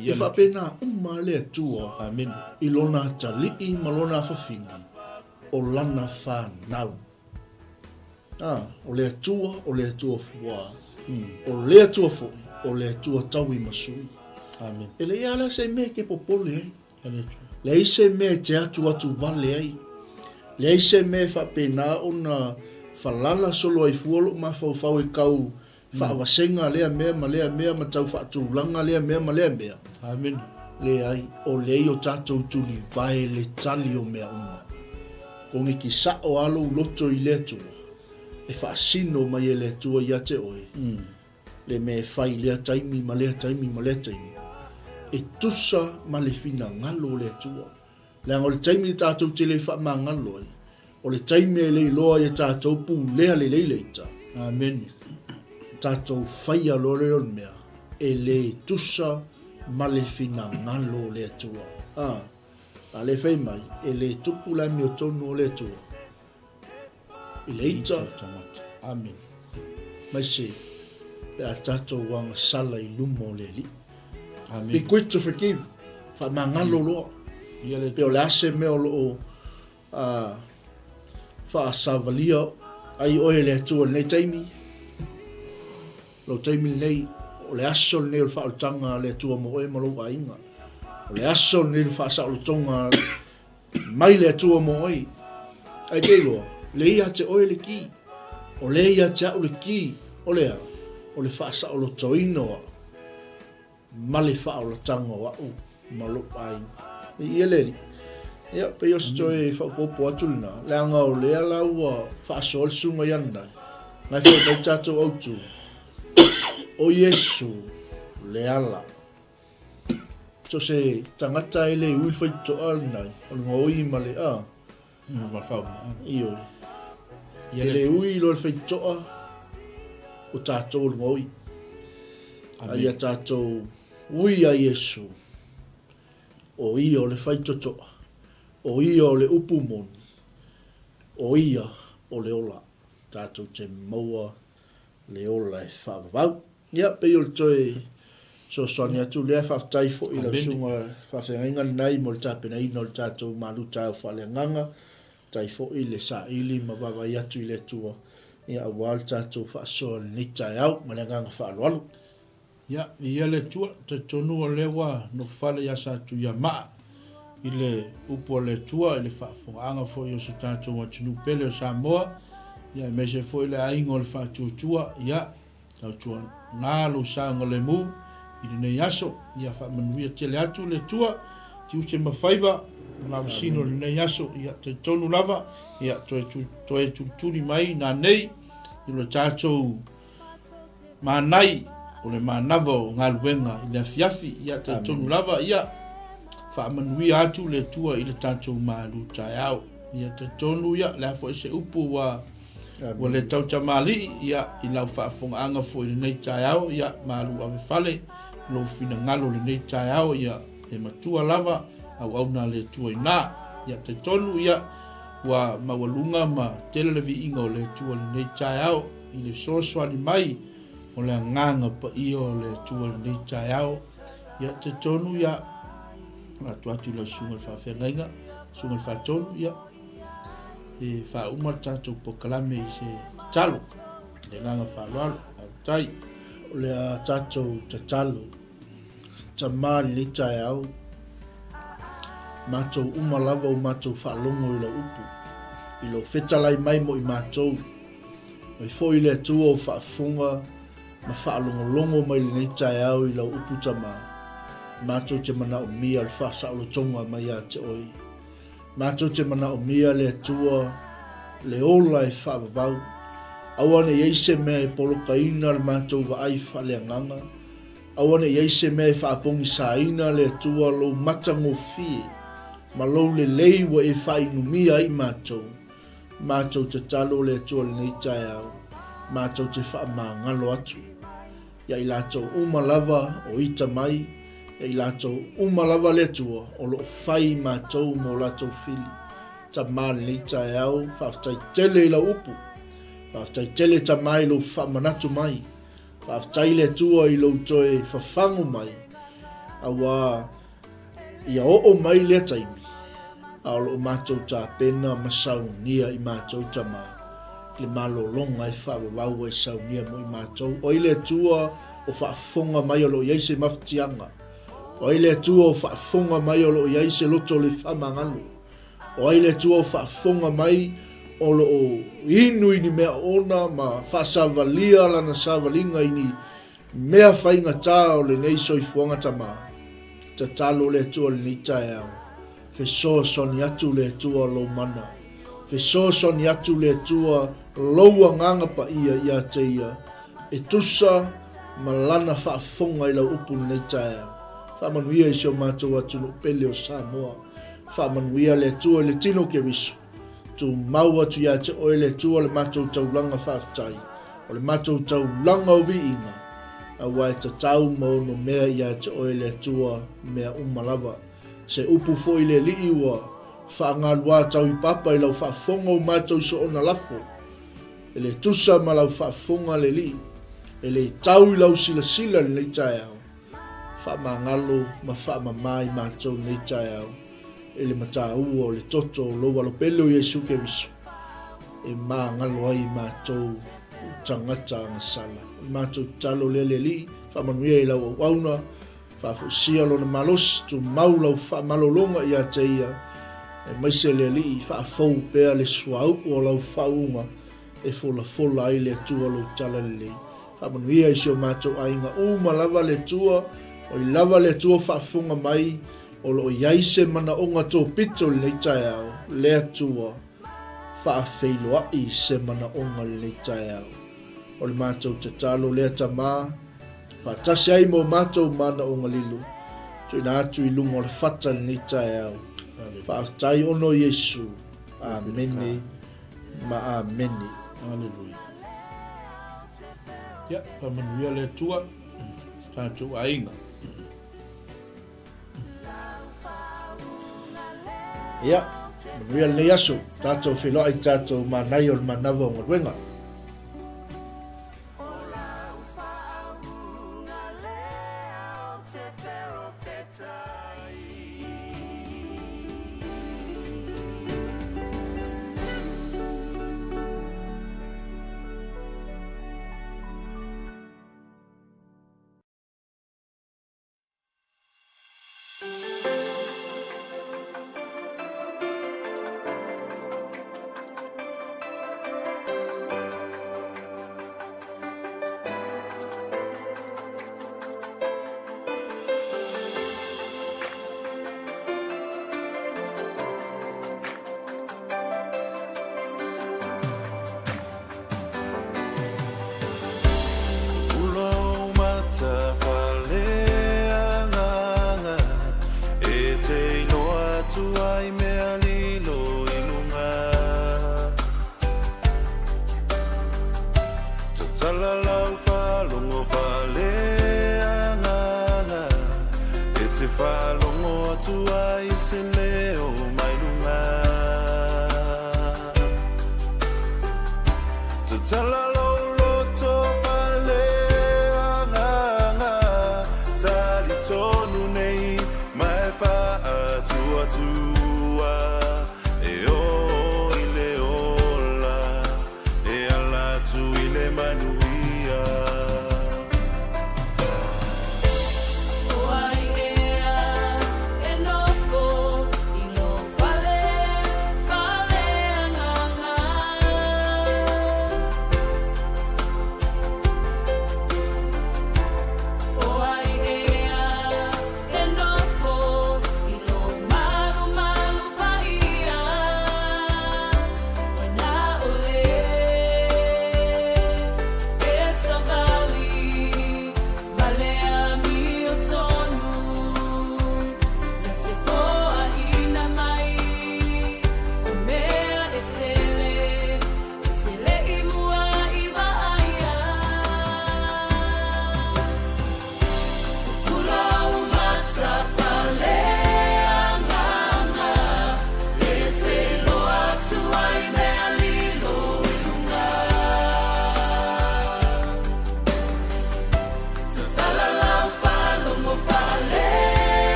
[SPEAKER 2] e faapena uma le Atua
[SPEAKER 1] Amene.
[SPEAKER 2] i lona atalii ma lona afafine o lana fanau. Ā, o le Atua, o le Atua fuā. O le Atua foi, o le Atua tauimasui.
[SPEAKER 1] Amen.
[SPEAKER 2] E leai lava la se mea e te popole ai.
[SPEAKER 1] Ia le Atua.
[SPEAKER 2] Leai se mea e te atuatu vale ai. Leai se mea e faapena ona falala solo ai fua lou mafaufau e tau faavasega lea mea ma lea mea ma tau faatulaga lea mea ma lea mea.
[SPEAKER 1] Amene.
[SPEAKER 2] Leai, o lea i o tatou tulivae le tali o mea uma. Kogeki sao lava lou loto i le Atua, e faasino mai e le Atua ia te oe le mea e fai i lea taimi ma lea taimi ma lea taimi, e tusa ma le finagalo o le Atua. Leaga o le taimi tatou te le faamagalo ai, o le taimi e le iloa ai e tatou pulea lelei le ita.
[SPEAKER 1] Amene.
[SPEAKER 2] Tatou faia loa lea o le mea e le tusa ma le finagalo o le Atua. A, a le fai mai, e le tupu le amiotonu o le Atua i le ita.
[SPEAKER 1] Amene.
[SPEAKER 2] Aemaise pe a tatou agasala i luma o le Alii.
[SPEAKER 1] Amene.
[SPEAKER 2] Be quick to forgive. Faamagalo loa. Pe o le a se mea o lo o faasavalia ai oe e le Atua i lenei taimi, lou taimi lenei, o le aso lenei o le faaolataga a le Atua mo oe ma lou aiga. O le aso lenei o le faasaolotoga mai le Atua mo oe. Ae te iloa, le ia te oe le ki. O le ia te au le ki. O le a? O le faasaolotoina o au ma le faaolataga o au ma lou aiga. Viia le Alii. Ia, pei o se toe faaopoopo atu lena, leaga o lea la ua faasoa le susuga ia Nanai, na e fai mai tatou autu, o Iesu le ala. So se tagata e le ui le faitotoa lenai, o le gaoi ma le, a.
[SPEAKER 1] Ma whau.
[SPEAKER 2] Ioe. E le ui loa le faitotoa. O tatou o le gaoi. A ia tatou ui ia Iesu, o Ia o le faitotoa, o Ia o le upu moni, o Ia o le ola. Tatou te maua le ola e faavavau. Ia, pei o le toe fesoasoani atu lea. Faafetai foi i lau susuga faafeagaiga lenai mo le tapenaina o le tatou malu taeao faaleagaga. Faafetai foi le saili ma vaavaai atu i le Atua, ia, aua le tatou faasoa i lenei taeao ma le agaga faaaloalo.
[SPEAKER 1] Ia, viia le Atua, talitonu o lea ua nofofale ia Satuiamaa i le upu a le Atua i le faafofogaaga foi o si tatou atunuu pele o Samoa, ia aemaise foi le aiga o le Faatuatua, ia, Tautuana lou saogalemu i lenei aso. Ia faamanuia tele atu le Atua, tiute ma faiva ma lavasino i lenei aso. Ia talitonu lava, ia toe, toe tulituli mai nanei i lo tatou manai o le manava o galuega i le afiafi. Ia talitonu lava, ia faamanuia atu le Atua i le tatou malu taeao. Ia talitonu, ia le a foi se upu ua Ua le tautamalii, ia, i lau faafofogaaga foi i lenei taeao, ia, malu ave fale lou finagalo i lenei taeao, ia, e matua lava auauna a le Atua ina. Ia, talitonu, ia, ua maualuga ma tele le viiga o le Atua i lenei taeao, i le fesoasoani mai o le Agaga Paia o le Atua i lenei taeao. Ia, talitonu, ia, atu atu i lau susuga i le faafeagaiga, susuga i le faatonu, ia, e faauma le tatou polokalame i se tatalo i le agaga faaaloalo. Faafetai.
[SPEAKER 2] O le a tatou tatalo. Tama i lenei taeao, matou uma lava o matou faalogo i lau upu, i lou fetalai mai mo i matou. Mai foi le Atua o faafofoga ma faalogologo mai lenei taeao i lau upu Tama, matou te manaomia le faasaolotoga mai ia te oe. Matou te manaomia le Atua, le ola e faavavau. Aua ne i ai se mea e polokaina le matou vaai faaleagaga. Aua ne i ai se mea e faapogisaina le Atua lou matagofie ma lou lelei ua e faainumia ai matou. Matou tatalo le Atua lenei taeao, matou te faamagalo atu. Ia i latou uma lava o ita mai, ia i latou uma lava le Atua o lo o fai i matou ma o latou fili. Tama lenei taeao, faafetai tele i lau upu. Faafetai tele Tama i lou faamanatu mai. Faafetai le Atua i lou toe fafago mai, auā Ia oo mai lea taimi, a o lo o matou tapena ma saunia i matou tama, le malologa e faavavau ai saunia mo i matou. O ai le Atua o faafofoga mai o lo o i ai se mafatiaga? O ai le Atua o faafofoga mai o lo o i ai se loto le faamagalo? O ai le Atua o faafofoga mai o lo o inu i ni mea oona ma faasavalia lana savaliga i ni Mea faigata o lenei soifuaga tama, tatalo le Atua lenei taeao, fesoasoani atu le Atua lou mana, fesoasoani atu le Atua lou agaga paia ia te ia, e tusa ma lana faafofoga i lau upu lenei taeao. Faamanuia i si o matou atunuu pele o Samoa. Faamanuia le Atua i le tino o Keriso. Tumau atu ia te oe le Atua le matou taulaga faafetai, o le matou taulaga o viiga, aua e tatau ma ono mea ia te oe le Atua mea uma lava. Se upu foi le Alii ua faagaluā tau i papa i lau faafofoga o matou soona lafo. E le tusa ma lau faafofoga le Alii, e le tau i lau silasila i lenei taeao. Faamagalo ma faamama i matou lenei taeao. I le mataua o le toto o lou Alo Pele o Iesu Keriso, e magalo ai matou o tagata agasala. O le matou tatalo lea le Alii, faamanuia i lau auauna, faafoisia lona malosi, tumau lau faamalologa ia te ia, aemaise le Alii, faafou pea le suauu o lau faauuga, e folafola ai le Atua lou talalelei. Faamanuia i si o matou aiga uma lava le Atua, oi lava le Atua faafofoga mai, O lo o i ai se manaoga tōpito i lenei taeao, le Atua, faafeiloai se manaoga i lenei taeao. O le matou tatalo lea Tama, faatasi ai ma o matou manaoga lilo, tuuina atu i luga o le fata i lenei taeao. Faafetai ona o Iesu. Amene ma amene.
[SPEAKER 1] Aleluia. Ia, faamanuia le Atua i so tatou aiga.
[SPEAKER 2] Ia, manuia lenei aso, tatou feiloai i tatou manaia o le manava o galuega.